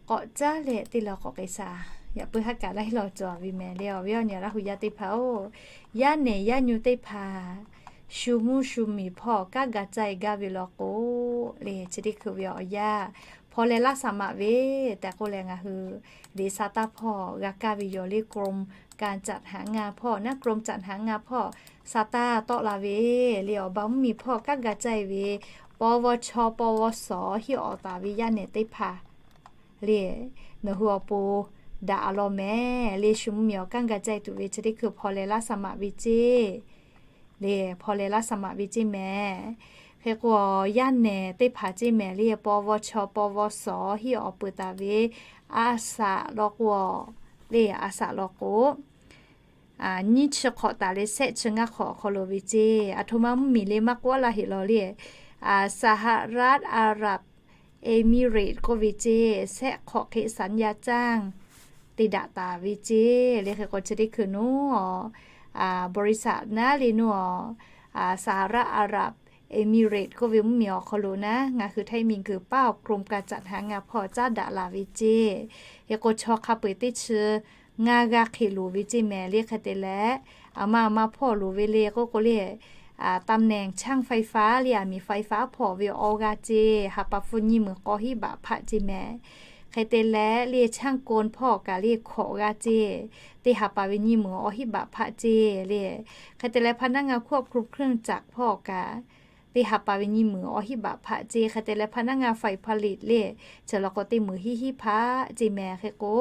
K'awꞈ caˉ leh teˇ law k'awꞈ k'ai sha. Yaꞈ puiˉ haˉ kaꞈ laiˉ law cawˬ ve meh le, awˬ viˉ awˬ nyi Laˇ hu yaˇ teˇ hpaˍ-oˬ, yaˇ nehˬ yaˇ nyu teˇ hpaˍ shu mvuhˇ shu miˬ hpawˇ kanˉ ga caˇ e gaˇ ve law k'o le, chi teˇ hkui ve awˬ yanˇ hpaw leh laˇ saˍ maꞈ ve tehꞈ k'oˆ leh, ngaˬ hui liꞈ sa taˇ hpawˇ g'a kaˇ ve yoˬ le, กรมการจัดหางาน hpawˇ naˉ, กรมจัดหางาน hpawˇ sa taˇ tawˆ la ve le, awˬ ba mvuhˇmiˬ hpawˇ kanˉ ga caˇ e ve ปวช. ปวส. hiˆ awˬ taˍ ve yaˇ nehˬ teˇ hpaˍ le, nawˬ hui awˬ pon daꞈ a law meh le, shu mvuhˇmiˬ awˬ kanˉ ga caˇ e tuˬ ve chi teˇ hkui hpaw leh laˇ saˍ maꞈ ve ceˇ le, hpaw leh laˇ saˍ maꞈ ve ceˇ meh. Hk'e k'o, yaˇ nehˬ teˇ hpaˍ ceˇ meh le, ปวช. ปวส. hiˆ awˬ peuˬ taˍ ve a saꞈ law k'o le, a saꞈ law k'o, nyiˇ chi hk'awꞈ taˍ leh shehˆ chi ngaˇ hk'awꞈ awˬ hk'aw lo ve ceˇ. Aˬ htoꞈ ma mvuhˇmiˬ le maˇ k'oˆ laˇ heꞈ law le, สหรัฐอาหรับเอมิเรตส์ k'oˆ ve ceˇ, shehˆ hk'awꞈ hk'e สัญญาจ้าง te daꞈ taˍ ve ceˇ le. Hk'e k'o chi teˇ hkui nuˉ, บริษัท naˉ le nuˉ, สหรัฐอาหรับเอมิเรตส์ k'oˆ ve mvuhˇmiˬ awˬ hk'aw lo naˉ, ngaˬ hui Htaiˇ miˬ guiˬ paˇ awˬ กรมการจัดหางาน hpawˇ caˉ daꞈ la ve ceˇ. Hk'e k'o, chaw hk'a peu-eˬ teˇ chi ngaˇ g'aˇ hk'e loˍ ve ceˇ meh le. Hk'e te leh, aˬ ma aˬ ma hpawˇ loˍ ve le k'oˆ k'o le, ตำแหน่งช่างไฟฟ้า le, aˬ miˍ ไฟฟ้า hpawˇ ve awˇ g'aˇ ceˇ, ha pa hpu nyiˇ meunˍ k'awˇ hiˉ baꞈ hpaˆ ceˇ meh. Hk'e te leh le, ช่างกล hpawˇ kaꞈ le hkawꞈ g'aˇ ceˇ, teˇ ha pa ve nyiˇ meunˍ awˇ hiˉ baꞈ hpaˆ ceˇ le. Hk'e te leh, พนักงานควบคุมเครื่องจักร hpawˇ kaꞈ, teˇ ha pa ve nyiˇ meunˍ awˇ hiˉ baꞈ hpaˆ ceˇ. Hk'e te leh, พนักงานฝ่ายผลิต le, chi law k'o teˇ meunˍ hiˉ hiˉ hpaˆ ceˇ meh. Hk'e k'o,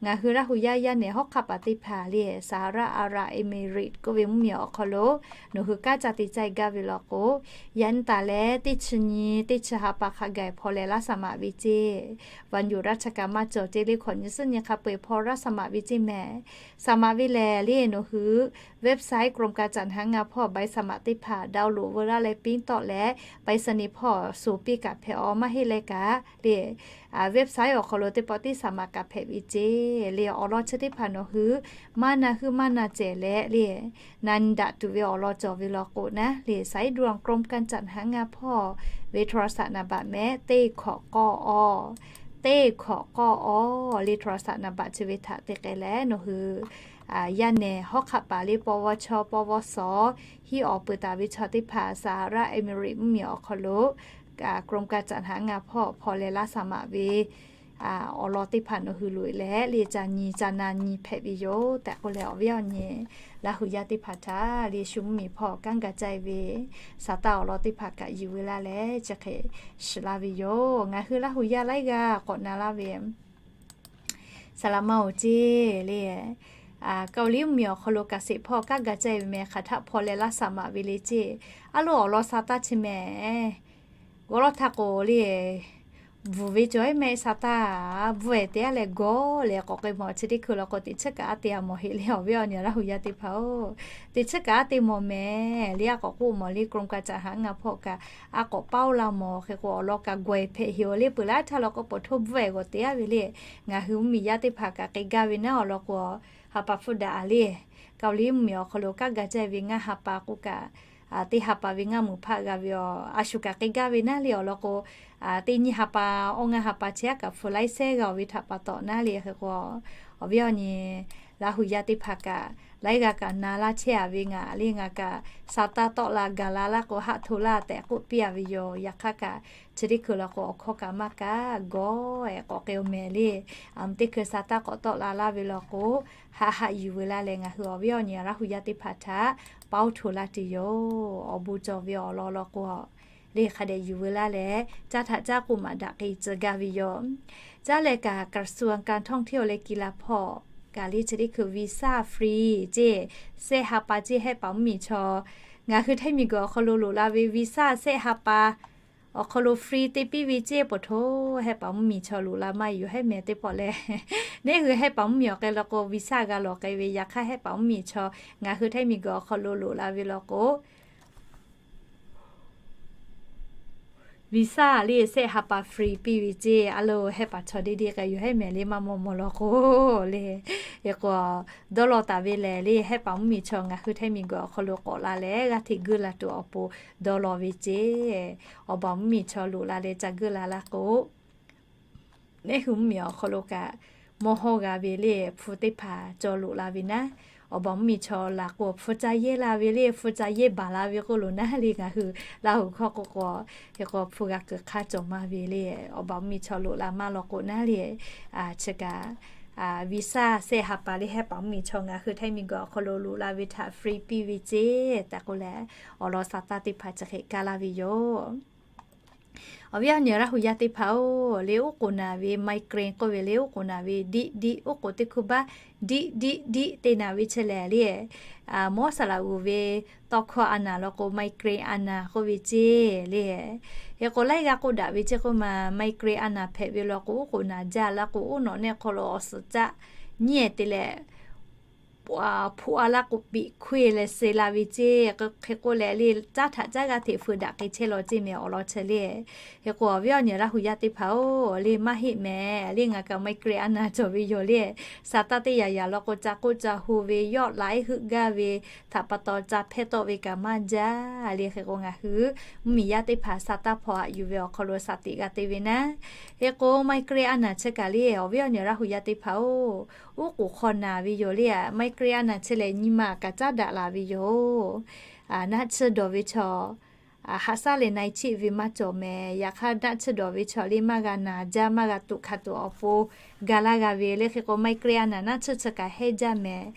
ngaˬ hui Laˇ hu yaˇ yaˇ nehˬ hawˉ hk'aˆ paˍ teˇ hpaˍ le, สหรัฐอาหรับเอมิเรตส์ k'oˆ ve mvuhˇmiˬ awˬ hk'aw lo nawˬ hui kanˉ ca te caˇ e gaˇ ve law k'o, yaꞈ nyi taˍ leh teˇ chi nyi teˇ chi ha pa hk'a gaˬ hpaw leh laˇ saˍ maꞈ ve ceˇ. วันหยุดราชการ maˇ cawˬ ceˇ le, hkawꞈ nyi suhˉ nyi hk'a peu-eˬ hpaw laˇ saˍ maꞈ ve ceˇ meh. Saˍ maꞈ ve lehˬ le, nawˬ hui website กรมการจัดหางาน hpawˇ ใบสมัคร teˇ hpaˍ download veu laˇ leh พิมพ์ tawˆ leh ไปรษณีย์ hpawˇ suˍ piˇ kaꞈ hpehꞈ aw, maˇ heˆ leh kaꞈ le, website awˬ hk'aw lo teˇ pawˆ tiˉ saˍ maꞈ kaꞈ hpehꞈ ve ceˇ le. Awˬ lawn chi teˇ hpaˍ nawˬ hui maˇ na huiˉ maˇ na cehˬ leh le, na nyi daꞈ tuˬ ve awˬ lawn cawˬ ve law k'o naˉ le, สายด่วนกรมการจัดหางาน hpawˇ ve โทรศัพท์ นามบัตร meh, teˇ hkawꞈ k'awˇ awˇ, teˇ hkawꞈ k'awˇ awˇ le, โทรศัพท์ นามบัตร chi ve htaꞈ te k'ai leh nawˬ hui yaˇ nehˬ hawˉ hk'aˆ paˍ le, ปวช. ปวส. hiˉ awˬ peuˬ taˍ ve chaw teˇ hpaˍ สหรัฐเอมิเรตส์ mvuhˇmiˬ awˬ hk'aw lo กรมการจัดหางาน hpawˇ hpaw leh laˇ saˍ maꞈ ve awˬ lawn teˇ hpaˍ nawˬ hui loꞈ e leh le, ca nyi ca na nyi hpehꞈ ve yoˬ tehꞈ k'oˆ leh, awˬ viˉ awˬ nyi Laˇ hu yaˇ teˇ hpaˍ htaꞈ le, shu mvuhˇmiˬ hpawˇ kanˉ ga caˇ e ve sa taˇ awˬ lawn teˇ hpaˍ kaꞈ yuˬ veu laˇ leh chi hk'e shiˍ laˇ ve yoˬ. Ngaˬ hui Laˇ hu yaˇ laiˉ g'aˇ k'awꞈ na laˇ ve saˍ laꞈ ma-oˬ ceˇ le, Kaoˍliˇ mvuhˇmiˬ awˬ hk'aw lo kaꞈ seˍ hpawˇ kanˉ ga caˇ ve meh hk'aˬ htaˆ hpaw leh laˇ saˍ maꞈ ve le ceˇ. A loˉ awˬ lawn sa taˇ chi meh g'awˇ lawˇ htaˇ k'o le, bvuhˬ ve cawˬ eˉ meh sa taˇ, bvuhˇ-eˬ te-a leh gawˇ leh k'awꞈ k'ai mawˬ chi teˇ hkui law k'o, teꞈ chiˉ kaꞈ a te-a mawˬ heˆ le awˬ viˉ awˬ nyi Laˇ hu yaˇ teˇ hpaˍ-oˬ. Teꞈ chiˉ kaꞈ a te mawˬ meh le, a k'awꞈ k'oˆ mawˬ le, กรมการจัดหางาน hpawˇ kaꞈ a k'awꞈ paoˇ la mawˬ hk'e k'o, awˬ lawn kaꞈ gaweh hpehꞈ heˍ-oˬ le, peuˬ laˇ htaˇ law k'o, peuˬ htoˇ bvuhˇ-eˬ g'awˬ te-a ve le. Ngaˬ hui mvuhˇmiˬ yaˇ teˇ hpaˍ kaꞈ k'ai gaˇ ve naˉ awˬ lawn k'o, ha pa hpfuhˇ daꞈ le. Kaoˍliˇ mvuhˇmiˬ awˬ hk'aw lo kanˉ ga caˇ ve ngaˇ ha pa k'oˆ kaꞈ, teˇ ha pa ve ngaˇ meuꞈ hpaˆ g'a ve aˬ, a shu kaꞈ k'ai gaˇ ve naˉ le awˬ lawn k'o, teˇ nyi ha pa, awˇ ngaˇ ha pa chehˇ-a kaꞈ hpu laiˉ sehˉ g'a-oˬ ve htaꞈ pa taw naˉ le hk'e k'o, awˬ viˉ awˬ nyi Laˇ hu yaˇ teˇ hpaˍ kaꞈ laiˉ g'aˇ kaꞈ na laˇ chehˇ-a ve ngaˬ le, ngaˬ kaꞈ sa taˇ tawˆ la gaˬ la laˇ k'o, haˆ hto laˇ tehꞈ k'oˆ piˇ-a ve yoˬ. Yaꞈ hk'aˇ kaꞈ chi teˇ hkui law k'o, awˬ hkawˇ kaꞈ maˇ kaꞈ gawˇ-eˬ k'awꞈ k'ai-oˬ meh le. Aˬ, teˇ hkui sa taˇ k'awꞈ tawˆ la laˇ ve law k'o, haˆ haˆ yuˬ veu laˇ leh ngaˬ hui awˬ viˉ awˬ nyi Laˇ hu yaˇ teˇ hpaˍ htaꞈ paoˇ hto laˇ tuˬ yoˬ. Awˬ bon cawˬ ve awˬ lawn law k'o, le hk'a dehꞈ yuˬ veu laˇ leh, caˇ htaꞈ caˇ k'oˆ maꞈ daꞈ k'ai tcuh gaˇ ve yoˬ. Caˇ leh kaꞈ กระทรวงการท่องเที่ยวและกีฬา hpawˇ kaꞈ le chi teˇ hkui visa free ceˇ, sehˆ ha pa ceˇ hehˆ paˍ mvuhˇmiˬ chaw ngaˬ hui Htaiˇ miˬ guiˬ awˬ hk'aw lo loꞈ la ve visa sehˆ ha pa awˬ hk'aw lo free te piˇ ve ceˇ. Peuˬ htoˇ hehˆ paˍ mvuhˇmiˬ chaw loꞈ la maˇ yoˬ hehˉ meh teˇ pawˆ leh, neˇ hui hehˆ paˍ mvuhˇmiˬ awˬ k'ai law k'o, visa g'a lawˬ k'ai ve. Yaꞈ hk'aˇ hehˆ paˍ mvuhˇmiˬ chaw ngaˬ hui Htaiˇ miˬ guiˬ awˬ hk'aw lo loꞈ la ve law k'o, visa le sehˆ ha pa free piˇ ve ceˇ. A loˬ, hehˆ paˍ chaw deˇ deˇ k'ai yoˬ hehˉ meh le, maˇ maw maw law k'o le. Hk'e k'o, dawˇ law taˍ ve lehˬ le, hehˆ paˍ mvuhˇmiˬ chaw ngaˬ hui Htaiˇ miˬ guiˬ awˬ hk'aw lo k'awꞈ la leh g'aˇ hteꞈ guˇ la tuˬ awˬ pon dawˇ law ve ceˇ. Awˬ baˬ mvuhˇmiˬ chaw loꞈ la leh ca guˇ la laˇ k'o, neˇ hui mvuhˇmiˬ awˬ hk'aw lo kaꞈ mawˇ hawˇ g'a ve le, hpu teˇ hpaˍ cawˬ loꞈ la ve naˉ. Awˬ baˬ mvuhˇmiˬ chaw laˬ k'o, hpu ca yehˇ la ve le, hpu ca yehˇ baˬ la ve k'oˆ lo naˉ le, ngaˬ hui Laˇ hu hkawˇ k'oˆ k'o, hk'e k'o hpu g'a kuiˬ hk'aˇ cawˬ maˇ ve le. Awˬ baˬ mvuhˇmiˬ chaw loꞈ la maˇ law k'o naˉ le, chi kaꞈ visa sehˆ ha pa le hehˆ paˍ mvuhˇmiˬ chaw ngaˬ hui Htaiˇ miˬ guiˬ awˬ hk'aw lo loꞈ la ve htaꞈ free piˇ ve ceˇ tehꞈ k'oˆ leh, awˬ lawn sa taˇ teˇ hpaˍ chi hk'e kaˇ laˇ ve yoˬ. Awˬ viˉ awˬ nyi Laˇ hu yaˇ teˇ hpaˍ-oˬ, le uˉ k'oˍ naˍ ve migraine k'oˆ ve le, uˉ k'oˍ naˍ ve diˆ diˆ, uˉ k'oˍ teˇ hkuˇ baˆ diˆ diˆ diˆ te naˍ ve chi lehˬ le, mawˇ saˍ laꞈ g'uˬ ve tawˇ hkawˇ a naˍ law k'o, migraine a naˍ k'oˆ ve ceˇ le. Hk'e k'o, laiˉ g'aˇ k'oˆ daꞈ ve ceˇ k'oˆ ma, migraine a naˍ hpehꞈ ve law k'o, uˉ k'oˍ naˍ jaˇ laˇ k'o, uˉ nawꞈ neˆ hk'aw lo awˬ suhˍ caˆ nyiˇ-ehˍ te leh, hpu a laˇ k'o, piꞈ hkuˇ-e leh suh la ve ceˇ. Hk'e k'oˆ leh le, caˇ htaꞈ caˇ g'aˇ hteꞈ feu daꞈ k'ai chehˇ law ceˇ meh awˬ lawn chi le. Hk'e k'o, awˬ viˉ awˬ nyi Laˇ hu yaˇ teˇ hpaˍ-oˬ, le maˇ heˆ meh le, ngaˬ kaꞈ migraine a naˍ cawˬ ve yoˬ le. Sa taˇ teˇ yaꞈ yaꞈ law k'o, ca k'oˆ ca hu ve, yawˆ laiˉ heuˆ gaˇ ve htaꞈ pa taw ca hpehˇ tawˆ ve kaꞈ maˇ jaˇ le. Hk'e k'o, ngaˬ hui mvuhˇmiˬ yaˇ teˇ hpaˍ sa taˇ hpaw haꞈ yuˬ ve awˬ hk'aw lo saˍ tiꞈ g'a te ve naˉ. Hk'e k'o, migraine a naˍ chi kaꞈ le, awˬ viˉ awˬ nyi Laˇ hu yaˇ teˇ hpaˍ-oˬ, uˉ k'oˍ hk'aw naˍ ve yoˬ le. Migraine a naˍ chi lehˬ, nyi ma kaꞈ caˉ daꞈ la ve yoˬ. Naˆ tsuhˇ dawˬ ve chaw, haꞈ shaˉ leh na-e chiˆ ve maˇ cawˬ meh. Yaꞈ hk'aˇ, naˆ tsuhˇ dawˬ ve chaw le maˇ g'a naˍ jaˇ, maˇ g'a tuꞈ hkanˍ tuˬ awˬ pon ga laˇ g'a ve le. Hk'e k'o, migraine a naˍ naˆ tsuhˇ chi kaꞈ hehnˇ jaˇ meh.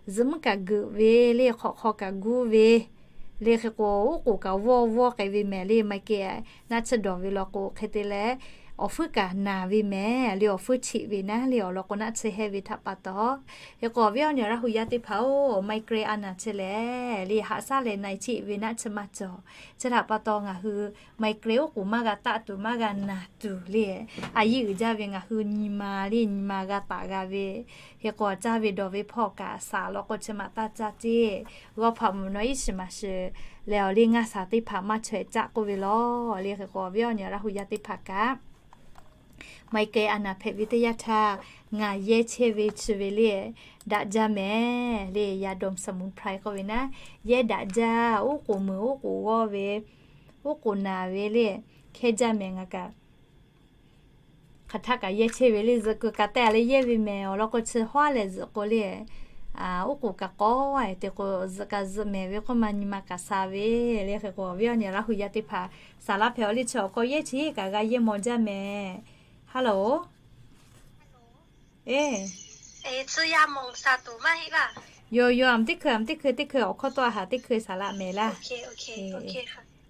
Zuhꞈ muiˉ kaꞈ geuꞈ ve le, hk'awꞈ hk'aw kaꞈ guˇ ve le. Hk'e k'o, uˉ k'oˍ kaꞈ vawˇ vawˇ k'ai ve meh le, migraine naˆ tsuhˇ dawˬ ve law k'o, hk'e te leh awˬ hpuiˉ kaꞈ naˍ ve meh le, awˬ hpuiˉ cheꞈ ve naˉ le, awˬ lawn k'o naˆ tsuhˇ hehnˇ ve htaꞈ pa taw. Hk'e k'o, awˬ viˉ awˬ nyi Laˇ hu yaˇ teˇ hpaˍ-oˬ, migraine a naˍ chi lehˬ le, haꞈ shaˉ leh na-e chiˆ ve naˆ tsuhˇ maˇ cawˬ. Chi htaꞈ pa taw, ngaˬ hui migraine uˉ k'oˍ maˇ g'a taˆ tuˬ, maˇ g'a naˍ tuˬ le, a yiˇ uiˍ jaˇ ve ngaˬ hui nyi ma le, nyi ma g'a taˍ g'a ve. Hk'e k'o, caˇ ve dawˬ ve hpawˇ kaꞈ saˍ law k'o, chi maꞈ taˇ caˇ ceˇ. G'awˇ hpaꞈ mvuhˬ nawˉ iˉ shiˍ maˍ shiˍ leh awˬ le ngaˇ saˍ teˇ hpaˍ maˇ chaweh caˆ k'oˆ ve law le. Hk'e k'o, awˬ viˉ awˬ nyi Laˇ hu yaˇ teˇ hpaˍ kaꞈ migraine a naˍ hpehꞈ ve teˇ yanˇ htaˇ, ngaˬ yehˇ chehˇ ve chi ve le, daꞈ jaˇ meh le, ยาดมสมุนไพร k'oˆ ve naˉ, yehˇ daꞈ jaˇ, uˉ k'oˍ meuˍ uˉ k'oˍ g'awˇ ve, uˉ k'oˍ naˍ ve le, hehnˇ jaˇ meh. Ngaˬ kaꞈ hk'aˬ htaˆ kaꞈ yehˇ chehˇ ve le, zuhꞈ kuiˬ kaꞈ te-a leh yehˇ ve meh awˬ lawn k'o, chi hawˉ leh zuhꞈ k'o le, uˉ k'oˍ kaꞈ k'awꞈ te k'o, zuhꞈ kaꞈ zuhꞈ mehˍ ve k'oˆ ma, nyi ma kaꞈ sha ve le. Hk'e k'o, awˬ viˉ awˬ nyi Laˇ hu yaˇ teˇ hpaˍ saˍ laˇ hpehꞈ-oˬ le, chi awˬ hk'aw yehˇ chi kaꞈ g'a yehˇ maw jaˇ meh. Hello. Eˬ, yoˬ yoˬ, aˬ meh teˇ hkui, aˬ meh teˇ hkui, teˇ hkui awˬ hkawˇ tawˆ a haˍ, teˇ hkui saˍ laꞈ mehˍ laˇ.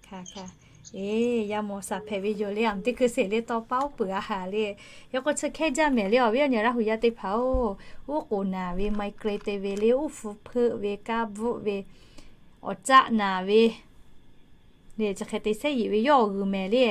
Hk'aˬ hk'aˬ. Eˬ, yaˇ mawˬ shaˍ hpehꞈ ve yoˬ le. Aˬ miˍ teˇ hkui sheˍ le tawˇ paˉ uˉ peunˍ a haˍ le. Yaꞈ k'o chi hkehˉ jaˇ mehˍ le awˬ viˉ awˬ nyi Laˇ hu yaˇ teˇ hpaˍ-oˬ, uˉ k'oˍ naˬ ve, migraine te ve le, uˉ hpu hpeuˆ ve, kaˇ bvuhˆ ve, awˬ caˆ naˬ ve le, chi hk'e te shehˉ yeˬ ve yawˇ awˬ g'uiˬ mehˍ le.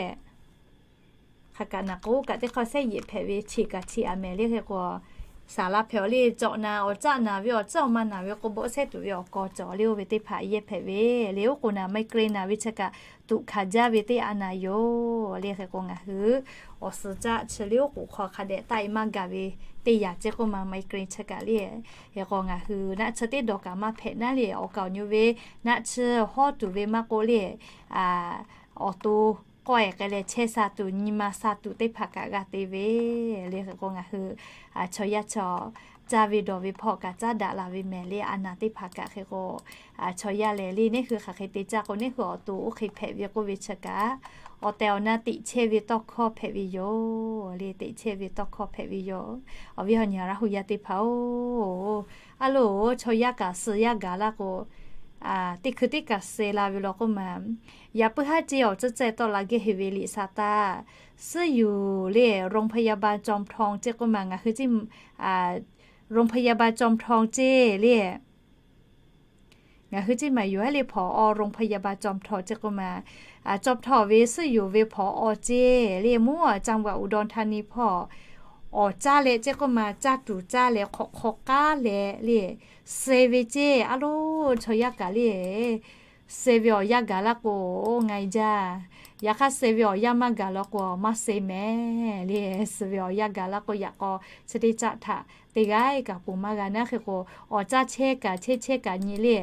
Hk'aˬ kaꞈ naˬ k'o kaꞈ teˇ hk'aˇ shehˉ yeˬ hpehꞈ ve, cheꞈ kaꞈ cheꞈ a mehˍ le. Hk'e k'o, saˍ laˇ hpehꞈ awˬ le, cawꞈ naˬ awˬ caˆ naˬ ve, awˬ caˆ awˬ ma naˬ ve k'o, bawˆ shehˉ tuˬ ve awˬ kaw cawˬ le, oˇ ve teˇ hpaˍ yehˇ hpehꞈ ve le. Uˉ k'oˍ naˬ migraine naˬ ve chi kaꞈ tuꞈ hkanˍ jaˇ ve teˇ a naˬ yoˬ le. Hk'e k'o ngaˬ hui awˬ suhˍ caˆ chi le uˉ k'oˍ hk'aw hk'a dehꞈ taˆ e maˇ gaˬ ve teˇ yanˇ ceˇ k'oˆ ma migraine chi kaꞈ le. Hk'e k'o ngaˬ hui naˆ tsuhˇ teˇ dawˬ kaꞈ maˇ hpehꞈ naˉ le, awˬ kaˍ awˬ nyi ve naˆ tsuhˇ hawˉ tuˬ ve maˇ k'oˆ le, awˬ to k'awehˬ k'ai leh chehˇ sha tuˬ, nyi ma sha tuˬ teˇ hpaˍ kaꞈ g'a te ve le. Hk'e k'o ngaˬ hui chaw yaˇ chaw caˇ ve dawˬ ve hpawˇ kaꞈ caˉ daꞈ la ve mehˍ le. A naˬ teˇ hpaˍ kaꞈ hk'e k'o, chaw yaˇ lehˬ le, neˇ hui hk'aˬ hk'e te caˇ k'o, neˇ hui awˬ to oˇ hk'e hpehꞈ ve k'oˆ ve chi kaꞈ, awˬ tehˬ awˬ na teꞈ chehˇ ve tawˇ hkawˇ hpehꞈ ve yoˬ le. Teꞈ chehˇ ve tawˇ hkawˇ hpehꞈ ve yoˬ. Awˬ viˉ awˬ nyi Laˇ hu yaˇ teˇ hpaˍ-oˬ, a loˬ, chaw yaˇ kaꞈ suh yaˇ gaˬ laˇ k'o, teˇ hkui teˇ kaˬ suh la ve law k'oˆ ma. Yaꞈ puiˉ haˉ ceˇ awˬ tcuhˇ ceh tawˆ la geh heˍ ve liꞈ sa taˇ, suhˉ yuˬ le โรงพยาบาลจอมทอง ceˇ k'oˆ ma ngaˬ hui โรงพยาบาลจอมทอง ceˇ le. Ngaˬ hui ceˇ maˬ yuˬ haˉ le hpawnˬ awˬ โรงพยาบาลจอมทอง ceˇ k'oˆ ma, จอมทอง ve suhˉ yuˬ ve hpawnˬ awˬ ceˇ le. Mvuhˇ awˬ จังหวัดอุดรธานี hpawˇ awˬ caˇ leh ceˇ k'oˆ ma, caˇ tuˬ caˇ leh hk'awꞈ hk'aw k'aˉ leh le, suh ve ceˇ. A loˬ, chaw yaˇ kaꞈ le, suh ve awˬ yanˇ gaˬ laˇ k'o, ngaˬ jaˇ. Yaꞈ hk'aˇ suh ve awˬ yanˇ maˇ gaˬ law k'o maˇ suh mehˍ le. Suh ve awˬ yanˇ gaˬ laˇ k'o yaꞈ k'aw chi teˇ caˆ htaꞈ teˇ g'aˇ kaꞈ ponˬ maˇ g'a naˉ. Hk'e k'o, awˬ caˇ chehˇ kaꞈ chehˇ chehˇ kaꞈ nyi le,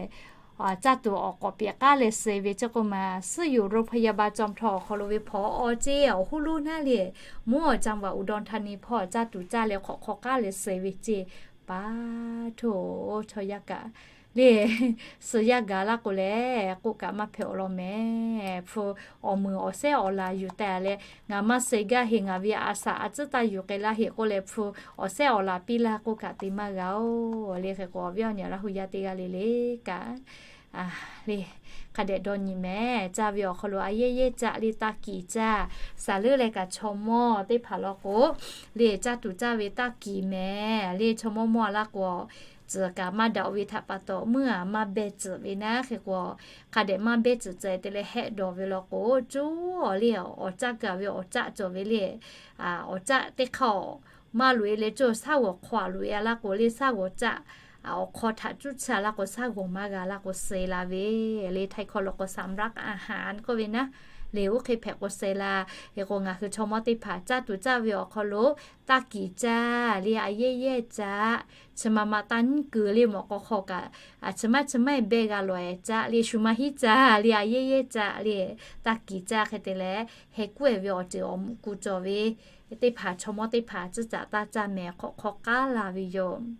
caˇ tuˬ awˬ k'awꞈ piˍ k'aˉ leh suh ve ceˇ k'oˆ ma, suhˉ yuˬ โรงพยาบาลจอมทอง awˬ hk'aw lo ve hpawnˬ awˬ ceˇ awˬ hoˉ lonˉ naˉ le, mvuhˇ awˬ จังหวัดอุดรธานี hpawˇ caˇ tuˬ caˇ leh hk'awꞈ hk'aw k'aˉ leh suh ve ceˇ. Paˍ htoꞈ, chaw yaˇ kaꞈ le, suh yaˇ gaˬ laˇ k'o lehˬ k'oˆ kaꞈ maˇ hpehꞈ awˬ lawn mehˍ. Hpu awˬ meuˍ awˬ sehˉ awˬ laˬ yuˬ taˍ leh, ngaˬ maˇ suh gaˇ heˍ, ngaˬ ve a saꞈ a tcuhˉ taˇ yuˬ k'ai laˇ heˍ k'oˆ leh hpu awˬ sehˉ awˬ laˬ piˇ laˇ k'oˆ kaꞈ te maˇ g'a-oˬ le. Hk'e k'o awˬ viˉ awˬ nyi Laˇ hu yaˇ teˇ g'aˇ le le kaꞈ le, hk'a dehꞈ dawˇ nyi mehˍ. Caˇ ve awˬ hk'aw lo a yehˉ yehˉ caˆ le, taˇ kiˍ caˇ. Saˍ leuˉ leh kaꞈ chaw mawˇ teˇ hpaˍ law k'o le, caˇ tuˬ caˇ ve taˇ kiˍ mehˍ le. Chaw mawˇ mawˇ a laˇ k'o, tcuhˍ kaꞈ maˇ daꞈ-o ve htaꞈ pa taw, meuˇ a maˇ behˇ tcuhˍ ve naˉ. Hk'e k'o, hk'a dehꞈ maˇ behˇ tcuhˍ tcuhˍ te leh hehˆ dawˬ ve law k'o, coˇ le awˬ caˇ gaˬ ve awˬ caˆ cawˬ ve le. Awˬ caˆ teˇ hk'aˇ maˇ loꞈ e leh coˇ, shaˉ g'awˬ hk'aw a loꞈ e a laˇ k'o le, shaˉ g'awˬ caˆ awˬ hk'aw htaꞈ cuˇ tsuhˇ a laˇ k'o, shaˉ g'awˬ maˇ g'a laˇ k'o suh la ve le. Htaiˍ hkawˇ law k'o สำลักอาหาร k'oˆ ve naˉ. Le oˇ hk'e hpehꞈ k'o suh la. Hk'e k'o ngaˬ hui chaw mawˇ teˇ hpaˍ caˇ tuˬ caˇ ve awˬ hk'aw lo taˇ kiˍ caˇ le, a yehˉ yehˉ caˆ. Chi ma ma taˇ nyiˉ keu le, mawꞈ k'aw hk'aw kaꞈ chi maˇ chi maˇ e behˇ g'a lawˬ e caˆ le, shu maˇ hiˉ caˇ le, a yehˉ yehˉ caˆ le, taˇ kiˍ caˇ. Hk'e te leh, heh kuˉ e ve awˬ ceuˬ awˬ mvuhꞈ ku cawˬ ve teˇ hpaˍ chaw mawˇ teˇ hpaˍ tcuhˉ caꞈ taˇ caˇ mehˍ, hk'awꞈ hk'aw k'aˉ la ve yoˬ.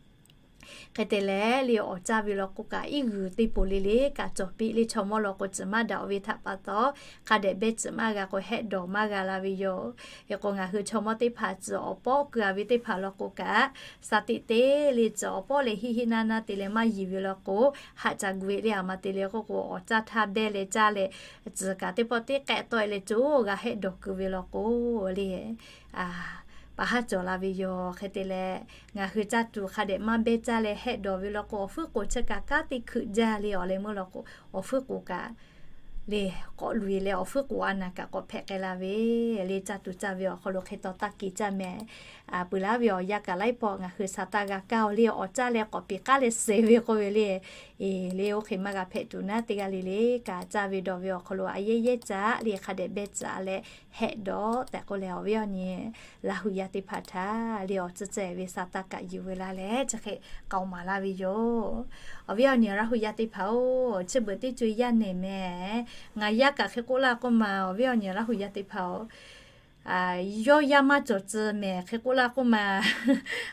Hk'e te leh le, awˬ caˇ ve law k'o kaꞈ iˉ g'uiˬ teˇ poˬ le le kaꞈ cawˬ piˇ le. Chaw mawˇ law k'o tcuhˍ maˇ daꞈ-o ve htaꞈ pa taw, hk'a dehꞈ behˇ tcuhˍ maˇ g'a k'o, hehˆ dawˬ maˇ g'a la ve yoˬ. Hk'e k'o ngaˬ hui chaw mawˇ teˇ hpaˍ tcuhˍ awˬ pawˆ keu a ve teˇ hpaˍ law k'o kaꞈ, shaˍ tiꞈ te le tcuhˍ awˬ pawˆ leh hiˆ hiˆ naˇ naˇ te leh maˇ yiˬ ve law k'o, haꞈ ca gu e le, a ma te le k'oˆ k'o, awˬ caˇ htaˇ behˇ leh caˇ leh, tcuhˍ kaꞈ teˇ pawˆ teˇ k'ehˆ tawˆ e leh coˇ g'a hehˆ dawˬ keu ve law k'o le, pa haˉ cawˬ la ve yoˬ. Hk'e te leh, ngaˬ hui caˇ tuˬ hk'a dehꞈ maˇ behˇ caˇ leh hehˆ dawˬ ve law k'o, awˬ fuiˉ k'oˍ chi kaꞈ kanˉ te hkeuꞈ jaˇ le. Awˬ leh meuˇ law k'o, awˬ fuiˉ k'oˍ kaꞈ le, k'awꞈ loꞈ e leh awˬ fuiˉ k'oˍ a naˬ kaꞈ k'awꞈ hpehꞈ k'ai la ve le. Caˇ tuˬ caˇ ve awˬ hk'aw lo hk'e taw taˇ kiˍ caˇ mehˍ. Peuˬ laˇ ve awˬ yanˇ kaꞈ laiˉ pawˆ ngaˬ hui shaˍ taˇ g'a kaˇ-oˬ le, awˬ caˇ leh k'awꞈ piˍ k'aˉ leh suh ve k'oˆ ve le. Eˬ, le oˇ hk'e maˇ g'a hpehꞈ tuˬ naˉ, teˇ g'aˇ le le kaꞈ caˇ ve dawˬ ve awˬ hk'aw lo a yehˉ yehˉ caˆ le, hk'a dehꞈ behˇ tcuhˍ leh hehˆ dawˬ tehꞈ k'oˆ leh, awˬ viˉ awˬ nyi Laˇ hu yaˇ teˇ hpaˍ htaꞈ le awˬ tcuhˉ ceh ve shaˍ taˇ kaꞈ yuˬ ve laˇ leh, chi hk'e k'aoˍ maˍ laˇ ve yoˬ. Awˬ viˉ awˬ nyi Laˇ hu yaˇ teˇ hpaˍ-oˬ, chi beuꞈ teˇ co yaˇ nehˬ mehˍ. Ngaˬ yaˇ kaꞈ hk'e k'oˆ laˇ k'oˆ ma, awˬ viˉ awˬ nyi Laˇ hu yaˇ teˇ hpaˍ-oˬ, yawˇ yaˇ maˇ cawˬ tcuh mehˍ hk'e k'oˆ laˇ k'oˆ ma.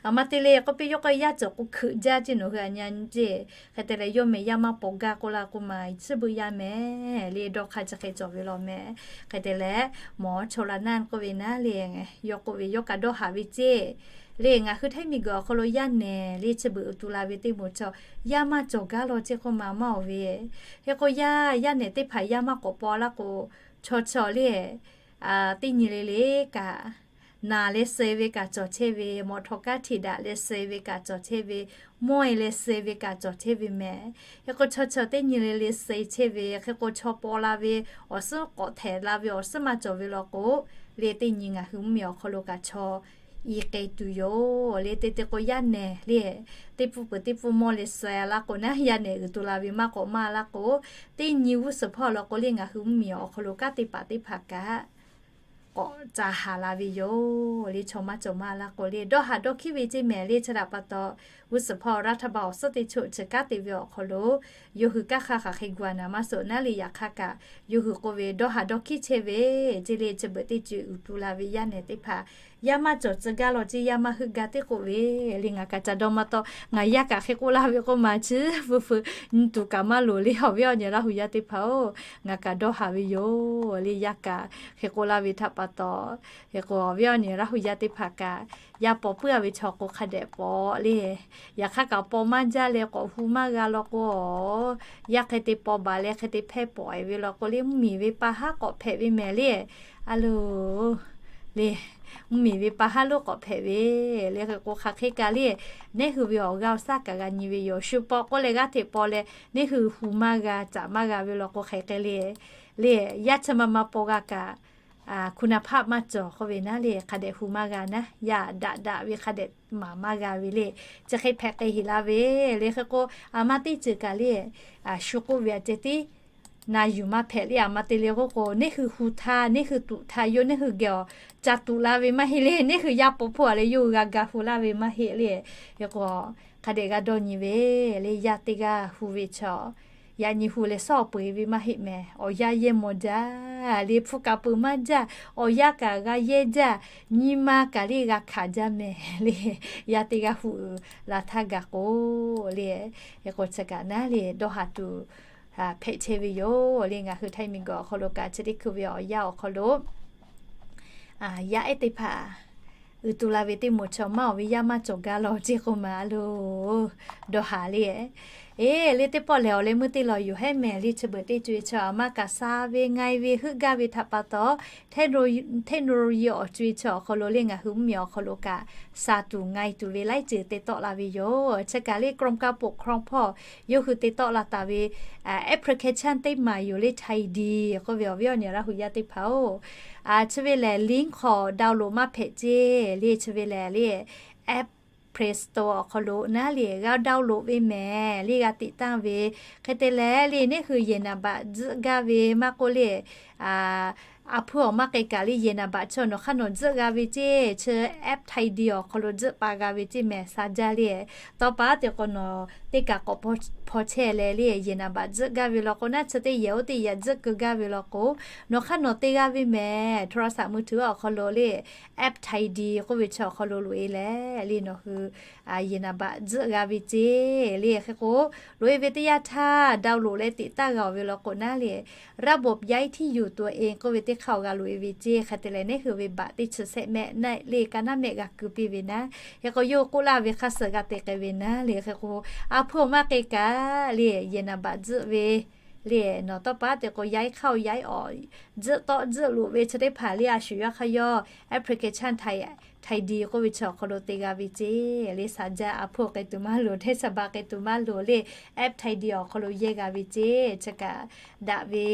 A ma te le k'oˆ piˇ, yawˇ k'aw yaˇ cawˬ k'o hkeuꞈ jaˇ ceˇ nawˬ hui a nyi nyi ceˇ. Hk'e te leh, yawˇ meh yaˇ maˇ paw gaˇ k'oˆ laˇ k'oˆ ma, chi beuꞈ yaˇ mehˍ le, dawˇ hk'aˇ chi hk'e cawˬ ve law mehˍ. Hk'e te leh, mawˬ chaw la naˇ k'oˆ ve naˉ le, yawˇ k'oˆ ve, yawˇ kaꞈ dawˇ haˍ ve ceˇ. Le ngaˬ hui Htaiˇ miˬguiˬ awˬ hk'aw lo yaˇ nehˬ le chi beuꞈ uiˍ tu la ve teˇ moˍ chaw, yaˇ maˇ cawˬ gaˇ law ceˇ k'oˆ ma, maˇ awˬ ve. Hk'e k'o yaˇ, yaˇ nehˬ teˇ hpaˍ yaˇ maˇ k'awꞈ paw laˇ k'o, chaw chaw le, teˇ nyi le le kaꞈ, naˍ leh suh ve kaꞈ cawˬ chehˇ ve, mawˬ htawnˍ kaˉ htiꞈ daꞈ leh suh ve kaꞈ cawˬ chehˇ ve, mawˇ e leh suh ve kaꞈ cawˬ chehˇ ve mehˍ. Hk'e k'o chaw chaw teˇ nyi le le suh chehˇ ve, hk'e k'o chaw paw la ve, awˬ suhˉ k'awꞈ htehꞈ la ve awˬ suhˉ maˇ cawˬ ve law k'o, le teˇ nyi ngaˬ hui mvuhˇmiˬ awˬ hk'aw lo kaꞈ chaw i k'ai tuˬ yoˬ le. Te te k'o yaˇ nehˬ le, teˇ pfuhˇ peuˬ teˇ pfuhˇ mawˇ leh suh la k'o naˉ, yaˇ nehˬ uiˍ tu la ve maˇ k'awꞈ maˇ la k'o, teˇ nyi g'uˇ suhˍ hpawˇ law k'o le ngaˬ hui mvuhˇmiˬ awˬ hk'aw lo kanˉ te paˍ teˇ hpaˍ kaꞈ k'awꞈ ca haˍ la ve yoˬ le. Chaw maˇ cawˬ maˇ la k'o le dawˇ haˍ dawˇ hkiˉ ve ceˇ mehˍ le. Chi htaꞈ pa taw, g'uˇ suhˍ hpawˇ รัฐบาล awˬ suhˉ teˇ choˆ chi kanˉ te ve awˬ hk'aw lo, yawˇ hui kanˉ hk'aˇ hk'aˬ hk'e gu a naˍ maˇ suh naˉ le. Yaꞈ hk'aˇ kaꞈ yawˇ hui k'oˆ ve dawˇ haˍ dawˇ hkiˉ chehˇ ve ceˇ le. Chi beuꞈ teˇ ceuˬ uiˍ tu la ve yaˇ nehˬ teˇ hpaˍ, yaˇ maˇ cawˬ tcuh gaˇ law ceˇ, yaˇ maˇ heuˆ gaˇ teˇ k'oˆ ve le. Ngaˬ kaꞈ ca dawˇ maˇ tawˆ. Ngaˬ yaˇ kaꞈ hk'e k'oˆ laˇ ve k'oˆ ma chi, pfuhˇ pfuhˇ nyi tuˬ kaꞈ maˇ loˍ le. Awˬ viˉ awˬ nyi Laˇ hu yaˇ teˇ hpaˍ-oˬ, ngaˬ kaꞈ dawˇ haˍ ve yoˬ le. Yaˇ kaꞈ hk'e k'oˆ laˇ ve htaꞈ pa taw, hk'e k'o awˬ viˉ awˬ nyi Laˇ hu yaˇ teˇ hpaˍ kaꞈ, yaˇ paw puiˉ a ve chaw k'o hk'a dehꞈ paw le. Yaꞈ hk'aˇ kaꞈ paw maˇ jaˇ leh k'awꞈ hu maˇ g'a law k'o, yaˇ hk'e te paw baˬ leh hk'e te hpehˇ pawˍ e ve law k'o le, mvuhˇmiˬ ve pa haˉ k'awꞈ hpehꞈ ve mehˍ le. A loˬ le, mvuhˇmiˬ ve pa haˉ lonˉ k'awꞈ hpehꞈ ve le. Hk'e k'o hk'aˬ hk'e kaꞈ le, neˉ hui ve awˬ g'aˇ awˬ saˉ kaꞈ g'a nyi ve yoˬ. Shu paw k'oˆ leh g'aˇ hteꞈ paw leh neˉ hui hu maˇ g'a caꞈ maˇ g'a ve law k'o hk'aˬ hk'e le, le yaˇ chi ma ma paw g'a kaꞈ, คุณภาพ maˇ cawˬ k'oˆ ve naˉ le. Hk'a dehꞈ hu maˇ g'a naˉ, yaˇ daꞈ daꞈ ve hk'a dehꞈ maˍ maˇ g'a ve le. Chi hk'e hpehꞈ k'ai heˍ la ve le. Hk'e k'o a ma teˇ ceuˬ kaꞈ le, shu k'oˆ ve a ceh tiˉ na yuˬ maˇ hpehꞈ le. A ma te le k'oˆ k'o, neˉ hui hu htaˇ, neˉ hui tuꞈ htaˇ, yawˇ neˉ hui geh awˬ ca tuꞈ la ve maˇ heˆ le. Neˉ hui yaˇ paw hpawˇ a leh yawˇ hui g'a ga hu laˇ ve maˇ heˆ le. Hk'e k'o hk'a dehꞈ g'a dawˇ nyi ve le. Yaˇ teˇ g'aˇ hu ve chaw, yaꞈ nyi hu leh sawˉ awˬ peu eˬ ve maˇ heˆ mehˍ. Awˬ yaˇ yehˇ maw jaˇ le, hpu kaˍ peuˬ maˇ jaˇ, awˬ yaˇ kaꞈ g'a yehˇ jaˇ, nyi ma kaꞈ le g'a hkanˍ jaˇ mehˍ le. Yaˇ teˇ g'aˇ hu la htaˇ gaˬ k'o le, hk'e k'o chi kaꞈ naˉ le dawˇ haˍ tuˬ hpehꞈ chehˇ ve yoˬ le. Ngaˬ hui Htaiˇ miˬguiˬ awˬ hk'aw lo kaꞈ chi teˇ hkui ve awˬ yaˇ awˬ hk'aw lo yaˇ ehˉ teˇ hpaˍ uiˍ tu la ve teˇ moˍ chaw maˇ awˬ ve yaˇ maˇ cawˬ gaˇ law ceˇ k'oˆ ma a loˬ. Dawˇ haˍ le. Eˬ, le teˇ pawˆ lehˬ awˬ leh meuˇ teˇ law yoˬ hehˉ mehˍ le. Chi beuꞈ teˇ co e chaw a maˇ kaꞈ sha ve nga e ve heuˆ gaˇ ve htaꞈ pa taw, technology awˬ co e chaw awˬ hk'aw lo le ngaˬ hui mvuhˇmiˬ awˬ hk'aw lo kaꞈ sha tuˬ nga e tuˬ ve laiˉ ceuˬ te tawˆ la ve yoˬ. Chi kaꞈ le กรมการปกครอง hpawˇ yawˇ hui te tawˆ la taˍ ve application teˇ maˬ yoˬ le, Tidy k'oˆ ve. Awˬ viˉ awˬ nyi Laˇ hu yaˇ teˇ hpaˍ-oˬ, chi ve lehˬ link hk'aw download maˇ hpehꞈ ceˇ le. Chi ve lehˬ le App Play Store awˬ hk'aw lo naˉ le g'a download ve mehˍ le, g'a tiꞈ tanˇ ve. Hk'e te leh le neˉ hui yehˬ naˍ baꞈ tzuhˆ gaˇ ve maˇ k'oˆ le, a hpuˇ awˬ maˇ k'ai kaꞈ le yehˬ naˍ baꞈ chaw nawˬ hk'aˇ nawˬ tzuhˆ g'a ve ceˇ. Chi App Tidy awˬ hk'aw lo tzuhˆ pa g'a ve ceˇ mehˍ, sha jaˇ le. Tawˇ pa teꞈ k'o nawˬ teˇ kaꞈ k'awꞈ hpaw chehˇ leh le yehˬ naˍ baꞈ tzuhˆ gaˇ ve law k'o naˉ, chi teˇ yehˬ oˇ teˇ yehˬ tzuhˆ keu gaˇ ve law k'o, nawˬ hk'aˇ nawˬ te g'a ve mehˍ. โทรศัพท์มือถือ awˬ hk'aw lo le App Tidy k'oˆ ve chaw awˬ hk'aw lo loꞈ e leh le nawˬ hui yehˬ naˍ baꞈ tzuhˆ g'a ve ceˇ le. Hk'e k'o loꞈ e ve teˇ yanˇ htaˇ download leh tiꞈ taˇ g'a-oˬ ve law k'o naˉ le ระบบย้ายที่อยู่ตัวเอง k'oˆ ve teˇ hk'aˇ awˬ g'a loꞈ e ve ceˇ. Hk'e te leh neˉ hui ve baꞈ teˇ chi sehˆ mehˆ naˆ le ka naˉ mehˆ g'a keu piˇ ve naˉ. Hk'e k'o yawˇ k'oˆ laˇ ve hk'a suhˍ g'a te k'ai ve naˉ le. Hk'e k'o a hpuˇ awˬ maˇ k'ai kaꞈ le yehˬ naˍ baꞈ tzuhˆ ve le nawˬ tawˇ pa teꞈ k'o yaˇ iˉ hk'aˇ yaˇ iˉ awˬ tzuhˆ tawˆ tzuhˆ loꞈ ve chi teˇ hpaˍ le a shu yaˇ hk'aˇ yawˇ application Tidy k'oˆ ve chi awˬ hk'aw lo te g'a ve ceˇ le. Sha jaˇ, a hpuˇ k'ai tuˬ maˇ loˍ, hteˇ sha ba k'ai tuˬ maˇ loˍ le App Tidy awˬ hk'aw lo yehˇ g'a ve ceˇ. Chi kaꞈ daꞈ ve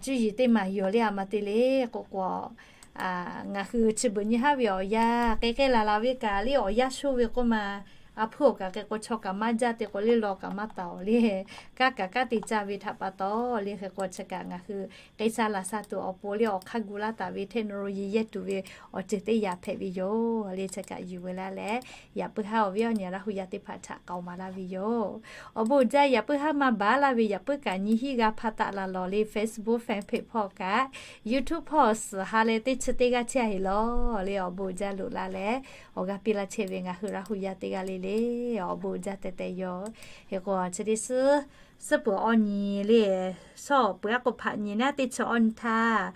cuˇ yiˍ teˇ maˬ yoˬ le. A ma te le k'o k'o ngaˬ hui chi beuꞈ nyi haˉ ve awˬ yanˇ k'ai k'ai la la ve kaꞈ le awˬ yanˇ shoˇ ve k'oˆ ma, a hpuˇ awˬ kaꞈ k'ai k'o chaw kaꞈ maˇ jaˇ te k'o le law kaꞈ maˇ taˍ-oˬ le. Kanˉ kaꞈ kanˉ te caˇ ve htaꞈ pa taw le hk'e k'o chi kaꞈ ngaˬ hui k'ai sha laˬ sha tuˬ awˬ pon le awˬ hk'aˇ gu laˇ taˍ ve technology yehˇ tuˬ ve awˬ ceuˬ teˇ yanˇ hpehꞈ ve yoˬ le. Chi kaꞈ yuˬ ve laˇ leh yaꞈ puiˉ haˉ awˬ viˉ awˬ nyi Laˇ hu yaˇ teˇ hpaˍ htaꞈ k'aoˍ maˍ laˇ ve yoˬ. Awˬ bon uiˍ jaˇ. Yaꞈ puiˉ haˉ maˇ baˬ laˇ ve yaꞈ puiˉ kaꞈ nyi hiˆ g'a hpaˇ taˆ la lawˬ le Facebook fan page hpawˇ kaꞈ YouTube hpawˇ suhˍ ha leh teˇ chi teˇ g'aˇ chehˇ a heˍ lawˬ le. Awˬ bon uiˍ jaˇ loꞈ la leh awˬ g'aˇ piˇ laˇ chehˇ ve ngaˬ hui Laˇ hu yaˇ teˇ g'aˇ le le awˬ bon uiˍ jaˇ teh teh yoˬ. Hk'e k'o chi teˇ suhˉ suhˉ peuˬ awˬ nyi le, shawˉ peuˬ aˉ k'o hpaꞈ nyi naˉ teˇ chi awˬ nyi htaˇ,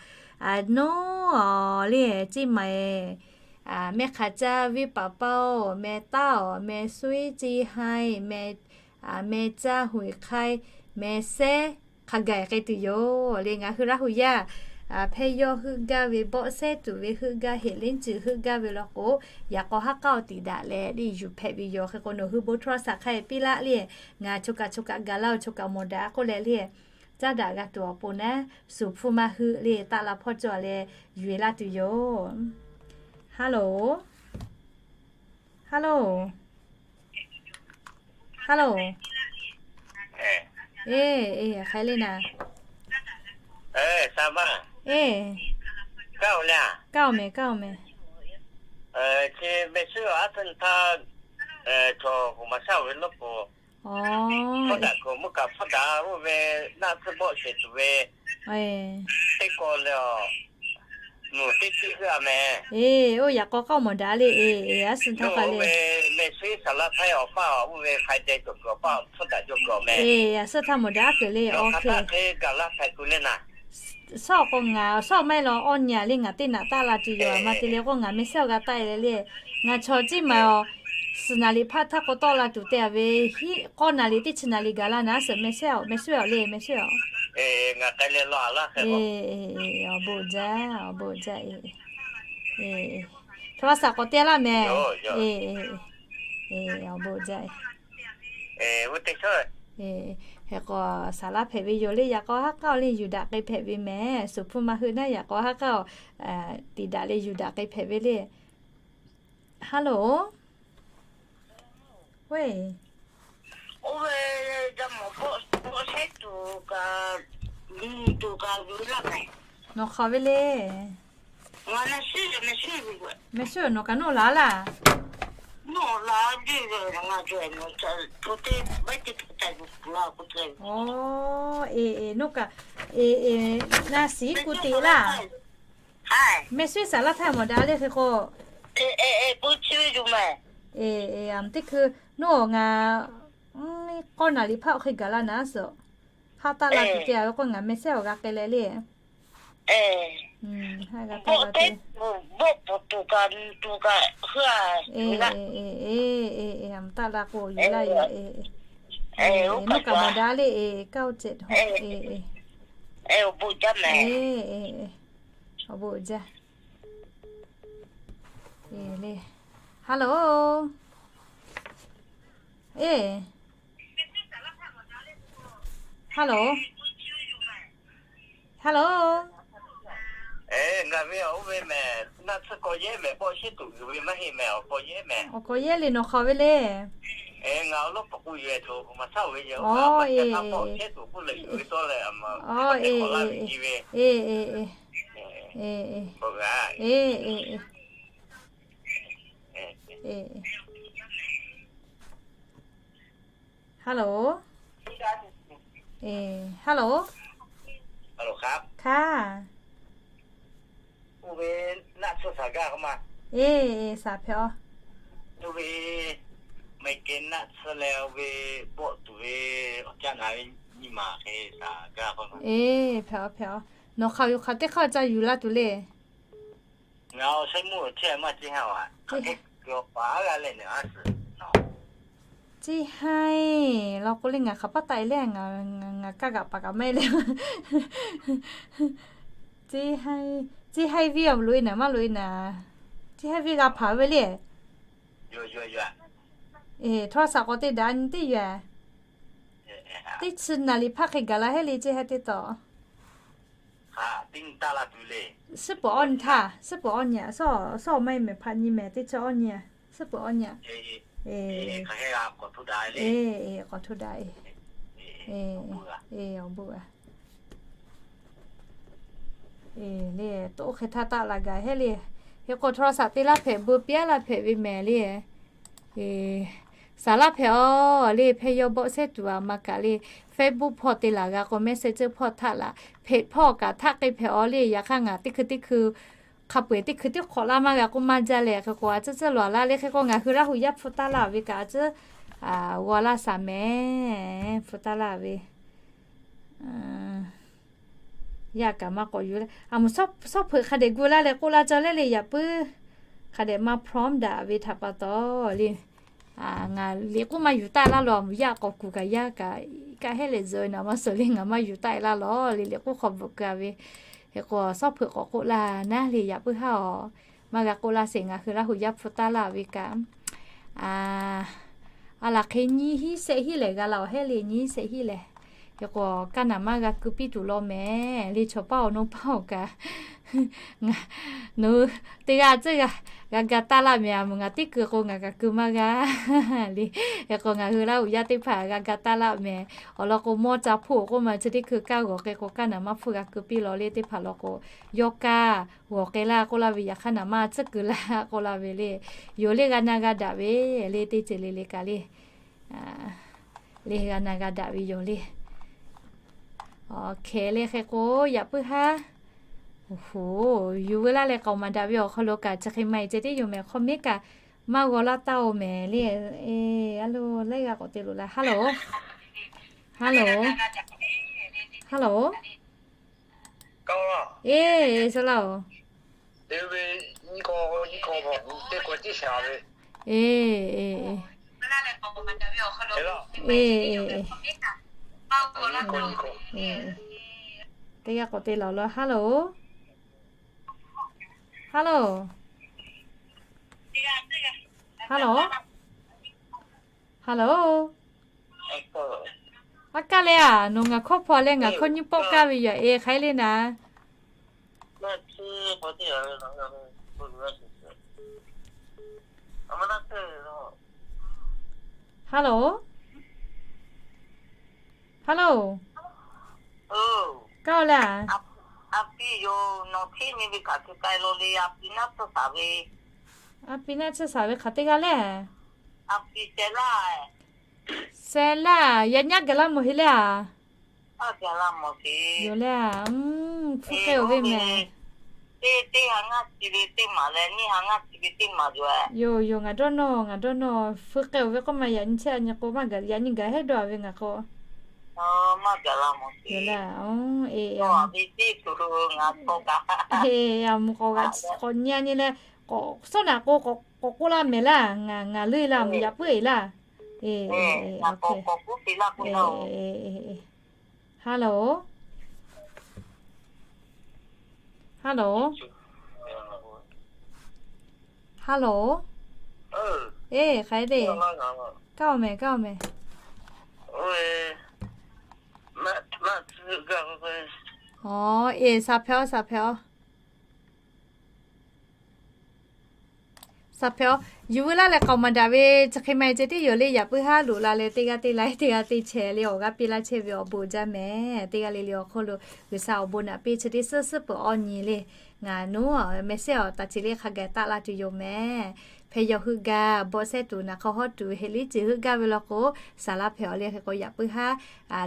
nawˉ le ceˇ ma e, meh hk'aˬ caˇ viˇ paˍ paˇ-oˬ, meh taˉ-oˬ, meh suiˉ ceˇ haiˇ, meh caˇ huiˍ hk'aiˇ, meh sehˉ hk'a gaˬ k'ai tuˬ yoˬ le. Ngaˬ hui Laˇ hu yaˇ hpehˇ yawˇ heuˆ gaˇ ve, bawˆ sehˉ tuˬ ve heuˆ gaˇ, heꞈ lehnˉ ceuˬ heuˆ gaˇ ve law k'o, yaꞈ k'aw haˉ k'aoˆ tiˍ daꞈ leh le yuˬ hpehꞈ ve yoˬ. Hk'e k'o, nawˬ hui bon htaˇ saˍ hk'a piˇ laˆ le. Ngaˬ choˬ kaꞈ choˬ kaꞈ gaˬ laˇ-oˬ, choˬ kaꞈ mawˬ daꞈ k'oˆ leh le, caˇ daꞈ g'a tuˬ awˬ pon naˉ, suˍ hpu maˇ heuˆ le, taˆ la hpawˇ cawˬ leh yuˬ e laˇ tuˬ yoˬ. Hello, hello, hello. Eˬ, eˬ, hk'aˬ hk'e le naˍ. Eˬ, kaˇ-oˬ mehˍ, kaˇ-oˬ mehˍ. Eˬ, eˬ, oˇ yaꞈ k'aw k'aoˆ mawˬ daꞈ le. Eˬ, eˬ, a suhˉ htaˇ k'aw le. Eˬ, a suhˉ htaˇ mawˬ daꞈ aˉ keuˬ le. Awˬ hk'e, shawˉ k'o ngaˬ shawˉ maˇ heˆ law, awˇ nyi le ngaˬ teˇ naꞈ taˆ la tuˬ yoˬ. A ma te le k'o ngaˬ mehˇ sehˉ awˬ g'a taˆ e le le. Ngaˬ chaw ciˉ maˬ-oˬ, suhˍ naˍ liꞈ hpaˇ htaˇ k'o tawˆ la tuˬ te a ve, hiˆ k'awˇ naˍ liꞈ teˇ chi naˍ liꞈ gaˬ la naˉ suhˍ mehˇ sehˉ-oˬ, mehˇ sehˉ-oˬ le, mehˇ sehˉ-oˬ. Eˬ, awˬ bon jaˇ, awˬ bon jaˇ. Eˬ, eˬ, โทรศัพท์ k'awꞈ te laˇ mehˍ. Eˬ, awˬ bon jaˇ. Eˬ, hk'e k'o, saˍ laˇ hpehꞈ ve yoˬ le. Yaꞈ k'aw haˉ k'aoˆ le yuˬ daꞈ k'ai hpehꞈ ve mehˍ. Suˍ hpu maˇ heuˆ naˉ yaꞈ k'aw haˉ k'aoˆ tiˍ daꞈ le yuˬ daꞈ k'ai hpehꞈ ve le. Hello. Nawˬ hk'aˬ ve le. Mehˇ sehˉ-oˬ, nawˬ kaꞈ nawˬ laˬ laˇ. Eˬ, eˬ, nawˬ kaꞈ, eˬ, eˬ, na shiˍ kuˬ te laˇ. Mehˇ sehˉ saˍ laˇ htaˇ mawˬ daꞈ le hk'e k'o. Eˬ, eˬ, a meuˇ teˇ hkui nawˬ ngaˬ k'awˇ naˍ liꞈ hpaˇ awˬ hk'e gaˬ la naˉ suhˍ. Haˉ taˆ la tuˬ te a ve k'o ngaˬ mehˇ sehˉ awˬ g'a k'ai leh le. Eˬ, eˬ, eˬ, a meuˇ taˆ la k'o yuˬ laˇ yoˬ. Eˬ, nawˬ kaꞈ mawˬ daꞈ le. Eˬ, kaˇ oˇ ceh. Eˬ, awˬ bon jaˇ. Eˬ, awˬ bon jaˇ. Eˬ le. Hello. Eˬ. Hello. Hello. Eˬ, ngaˬ ve oˇ ve mehˍ, naˆ tsuhˇ k'awꞈ yehˇ mehˍ, bawˆ shehˉ tuˬ yuˬ ve maˇ heˆ mehˍ, k'awꞈ yehˇ mehˍ. Awˬ, k'awꞈ yehˇ le, nawˬ hk'aˬ ve le. Eˬ, ngaˬ awˬ lawˉ pawꞈ k'o yuˬ e tuˬ maˇ shaˉ ve yoˬ. Awˬ, eˬ, eˬ, eˬ, eˬ, eˬ, eˬ, eˬ, eˬ, eˬ, eˬ, eˬ, eˬ, eˬ, eˬ. Hello. Eˬ, hello. Kaˇ. Eˬ, eˬ, saˍ hpehꞈ-oˬ. Eˬ, hpehꞈ-oˬ, hpehꞈ-oˬ. Nawˬ hk'aˬ yoˬ, hk'aˬ teˇ hk'aˇ ca yuˬ la tuˬ le. Ceˇ haiˇ law k'o le ngaˬ hk'aˬ paˉ taˆ e le, ngaˬ kaˇ kaꞈ paˍ kaꞈ maˇ e le. Ceˇ haiˇ, ceˇ haiˇ viˇ awˬ loꞈ e naˍ maˇ loꞈ e naˍ. Ceˇ haiˇ viˇ g'a hpaˍ ve le. Eˬ, โทรศัพท์ k'awꞈ te daꞈ nyi teˇ yoˬ. Teˇ chi naˍ liꞈ hpaˇ hk'e gaˬ la hehˉ le ceˇ haiˇ teˇ tawꞈ. Suhˉ peuˬ awˇ nyi htaˇ, suhˉ peuˬ awˇ nyi a, shawˉ maˇ e mehˍ hpaꞈ nyi mehˍ teˇ chi awˇ nyi a, suhˉ peuˬ awˇ nyi a. Eˬ, k'awꞈ hto daꞈ e. Eˬ, awˬ bon a. Eˬ, le, toˆ hk'e htaˇ taˆ la gaˬ hehˉ le. Hk'e k'o โทรศัพท์ te laˇ hpehꞈ, bon piˇ laˇ hpehꞈ ve mehˍ le. Eˬ, saˍ laˇ hpehꞈ-oˬ le, hpehˇ yawˇ bawˆ sehˉ tuˬ a ma kaꞈ le, Facebook hpawˇ te laˬ g'a k'o Messenger hpawˇ htaˆ laˬ, hpehꞈ hpawˇ kaꞈ htaˆ k'ai hpehꞈ-oˬ le. Yaꞈ hk'aˇ ngaˬ teˇ hkui teˇ hkui hk'a peu-eˬ teˇ hkui teˇ hk'awꞈ laˇ maˇ g'a k'oˆ maˇ jaˇ leh, hk'e k'o a tcuhˉ tcuhˉ lawˬ laˇ le. Hk'e k'o ngaˬ hui Laˇ hu yaˇ hpu taˇ laˇ ve kaꞈ a tcuhˉ g'aw laˇ shaˍ mehˍ, hpu taˇ laˇ ve. Yaˇ kaꞈ maˇ k'awꞈ yuˬ le. A moˍ shawˉ hpeuꞈ hk'a dehꞈ gu laˇ leh k'oˆ laˇ cawˇ leh le, yaꞈ puiˉ hk'a dehꞈ maˇ พร้อม daꞈ ve htaꞈ pa taw le. Ngaˬ liꞈ k'oˉ maˇ yuˬ taˆ laˇ lawˬ, yaˇ k'awꞈ kuˬ kaꞈ yaˇ kaꞈ, kaˆ hehˉ leh zuhꞈ ve naˍ maˇ suhˍ le, ngaˬ maˇ yuˬ taˆ e laˇ lawˬ le, liꞈ k'oˉ hk'aw bvuhꞈ keu a ve. Hk'e k'o, sawˉ hpeuꞈ k'awꞈ k'oˆ laˇ naˉ le, yaꞈ puiˉ haˉ awˬ, maˇ g'a k'oˆ laˇ sheˍ, ngaˬ hui Laˇ huˍ yaˇ hpu taˇ laˇ ve kaꞈ. A laˬ hk'e nyiˇ hinˉ shehˆ hinˉ lehˬ g'a la awˬ hehˉ le, nyiˇ hinˉ shehˆ hinˉ lehˬ. Hk'e k'o, kaˇ naˍ maˇ g'a keu piˇ tuˬ law mehˍ le, chaw paˇ awˬ naw paˇ awˬ kaꞈ. Nawˬ hui teˇ g'aˇ tcuhˇ g'a ga taˇ laˇ mehˍ, a meuꞈ ngaˬ teˇ keu k'o ngaˬ kaꞈ keu maˇ g'a le. Hk'e k'o, ngaˬ hui Laˇ huˍ yaˇ teˇ hpaˍ g'a ga taˇ laˇ mehˍ. Awˬ lawn k'o, mawˇ ca hpoˆ k'oˆ ma chi teˇ hkui kaˇ g'awˬ k'e k'o, kaˇ naˍ maˇ hpfuhˇ g'a keu piˇ law le, teˇ hpaˍ law k'o, yawˇ kaˇ g'awˬ k'e laˇ k'oˆ laˇ ve, yaꞈ hk'aˇ naˍ maˇ tcuhˉ keu laˇ k'oˆ laˇ ve le. Yoˬ le, g'a na g'a daꞈ ve le, teˇ ceuˬ le le kaꞈ le. Le g'a na g'a daꞈ ve yoˬ le. Awˬ hkeh le hk'e k'o, yaꞈ puiˉ haˉ. Oˬ hoˬ, yuˬ veu laˇ leh k'aoˍ maˍ daꞈ ve awˬ hk'aw lo kaꞈ chi hk'e maˇ e ceh tiˉ yoˬ mehˍ, hk'aw miˉ kaꞈ maˇ g'aw laˇ taˇ oˬ mehˍ le. A lo, laiˉ g'aˇ k'awꞈ te loꞈ la. Hello. Hello. Hello. Eˬ, eˬ, saˍ laˇ oˬ. Eˬ, eˬ, eˬ. Eˬ, eˬ, eˬ. Teˇ g'aˇ k'awꞈ te laˬ law. Hello. Hello. Hello. Hello. A kaˇ leh a, nawˬ ngaˬ hkawˇ hpaw leh ngaˬ hkawˇ nyiˇ pawˆ kaˇ ve yoˬ, eˬ, hk'aˬ hk'e le naˍ. Hello. Hello. Kaˇ leh a, a pi naˆ tsuhˇ shaˍ ve hk'aˬ teˇ g'aˇ lehˬ. Seh laˇ, yaꞈ nyi gaˬ laˇ mawˬ heˆ leh a. Yoˬ leh a, hpfuhˇ k'ai-oˬ ve mehˍ. Yoˬ, yoˬ, ngaˬ dawˇ nawˇ, ngaˬ dawˇ nawˇ, hpfuhˇ k'ai-oˬ ve k'oˆ ma, yaꞈ nyi chehˇ a nyi k'o maˇ gaˬ, yaꞈ nyi gaˬ hehˉ dawˇ a ve ngaˬ k'o. Yoˬ leh a, eˬ, eˬ, a mvuhˇ k'awꞈ g'a k'awꞈ nyi a nyi leh, k'awꞈ suhˉ naꞈ k'o k'awꞈ k'oˆ laˇ mehˍ laˇ, ngaˬ ngaˬ leuˆ laˇ mvuhˇ yaꞈ puiˉ eˬ laˇ. Eˬ, eˬ, eˬ, eˬ. Hello. Hello. Hello. Eˬ, hk'aˬ hk'e le. Kaˇ-oˬ mehˍ, kaˇ-oˬ mehˍ. Aˬ, eˬ, shaˍ hpehꞈ-oˬ, shaˍ hpehꞈ-oˬ. Shaˍ hpehꞈ-oˬ, yuˬ veu laˇ leh k'aoˍ maˍ daꞈ ve chi hk'e maˇ heˆ ceh tiˉ yoˬ le. Yaꞈ puiˉ haˉ loꞈ la leh teˇ g'aˇ teˇ la, teˇ g'aˇ teˇ chehˇ le awˬ g'aˇ piˇ laˇ chehˇ ve awˬ bon uiˍ jaˇ mehˍ. Teˇ g'aˇ le le awˬ hk'oˆ lo G'uiˬsha awˬ bon naꞈ piˇ chi teˇ suhˉ suhˉ peuˬ awˬ nyi le. Ngaˬ nuˉ meh sehˉ awˬ taˍ ce le hk'a gaˬ taˆ la tuˬ yoˬ mehˍ. Hpeh yaw heuˆ gaˇ, bawˆ sehˉ tuˬ, naˍ hk'aw hawˉ tuˬ, heꞈ liˉ ceuˬ heuˆ gaˇ ve law k'o, shaˍ laˇ hpehꞈ-oˬ le. Hk'e k'o yaꞈ puiˉ haˉ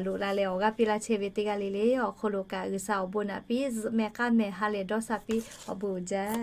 loꞈ la leh awˬ g'aˇ piˇ laˇ chehˇ ve teˇ g'aˇ le le awˬ hk'oˆ lo kaꞈ G'uiˬsha awˬ bon naꞈ piˇ, zuhꞈ meh k'aˇ meh ha lehˬ dawˇ sha piˇ, awˬ bon uiˍ jaˇ.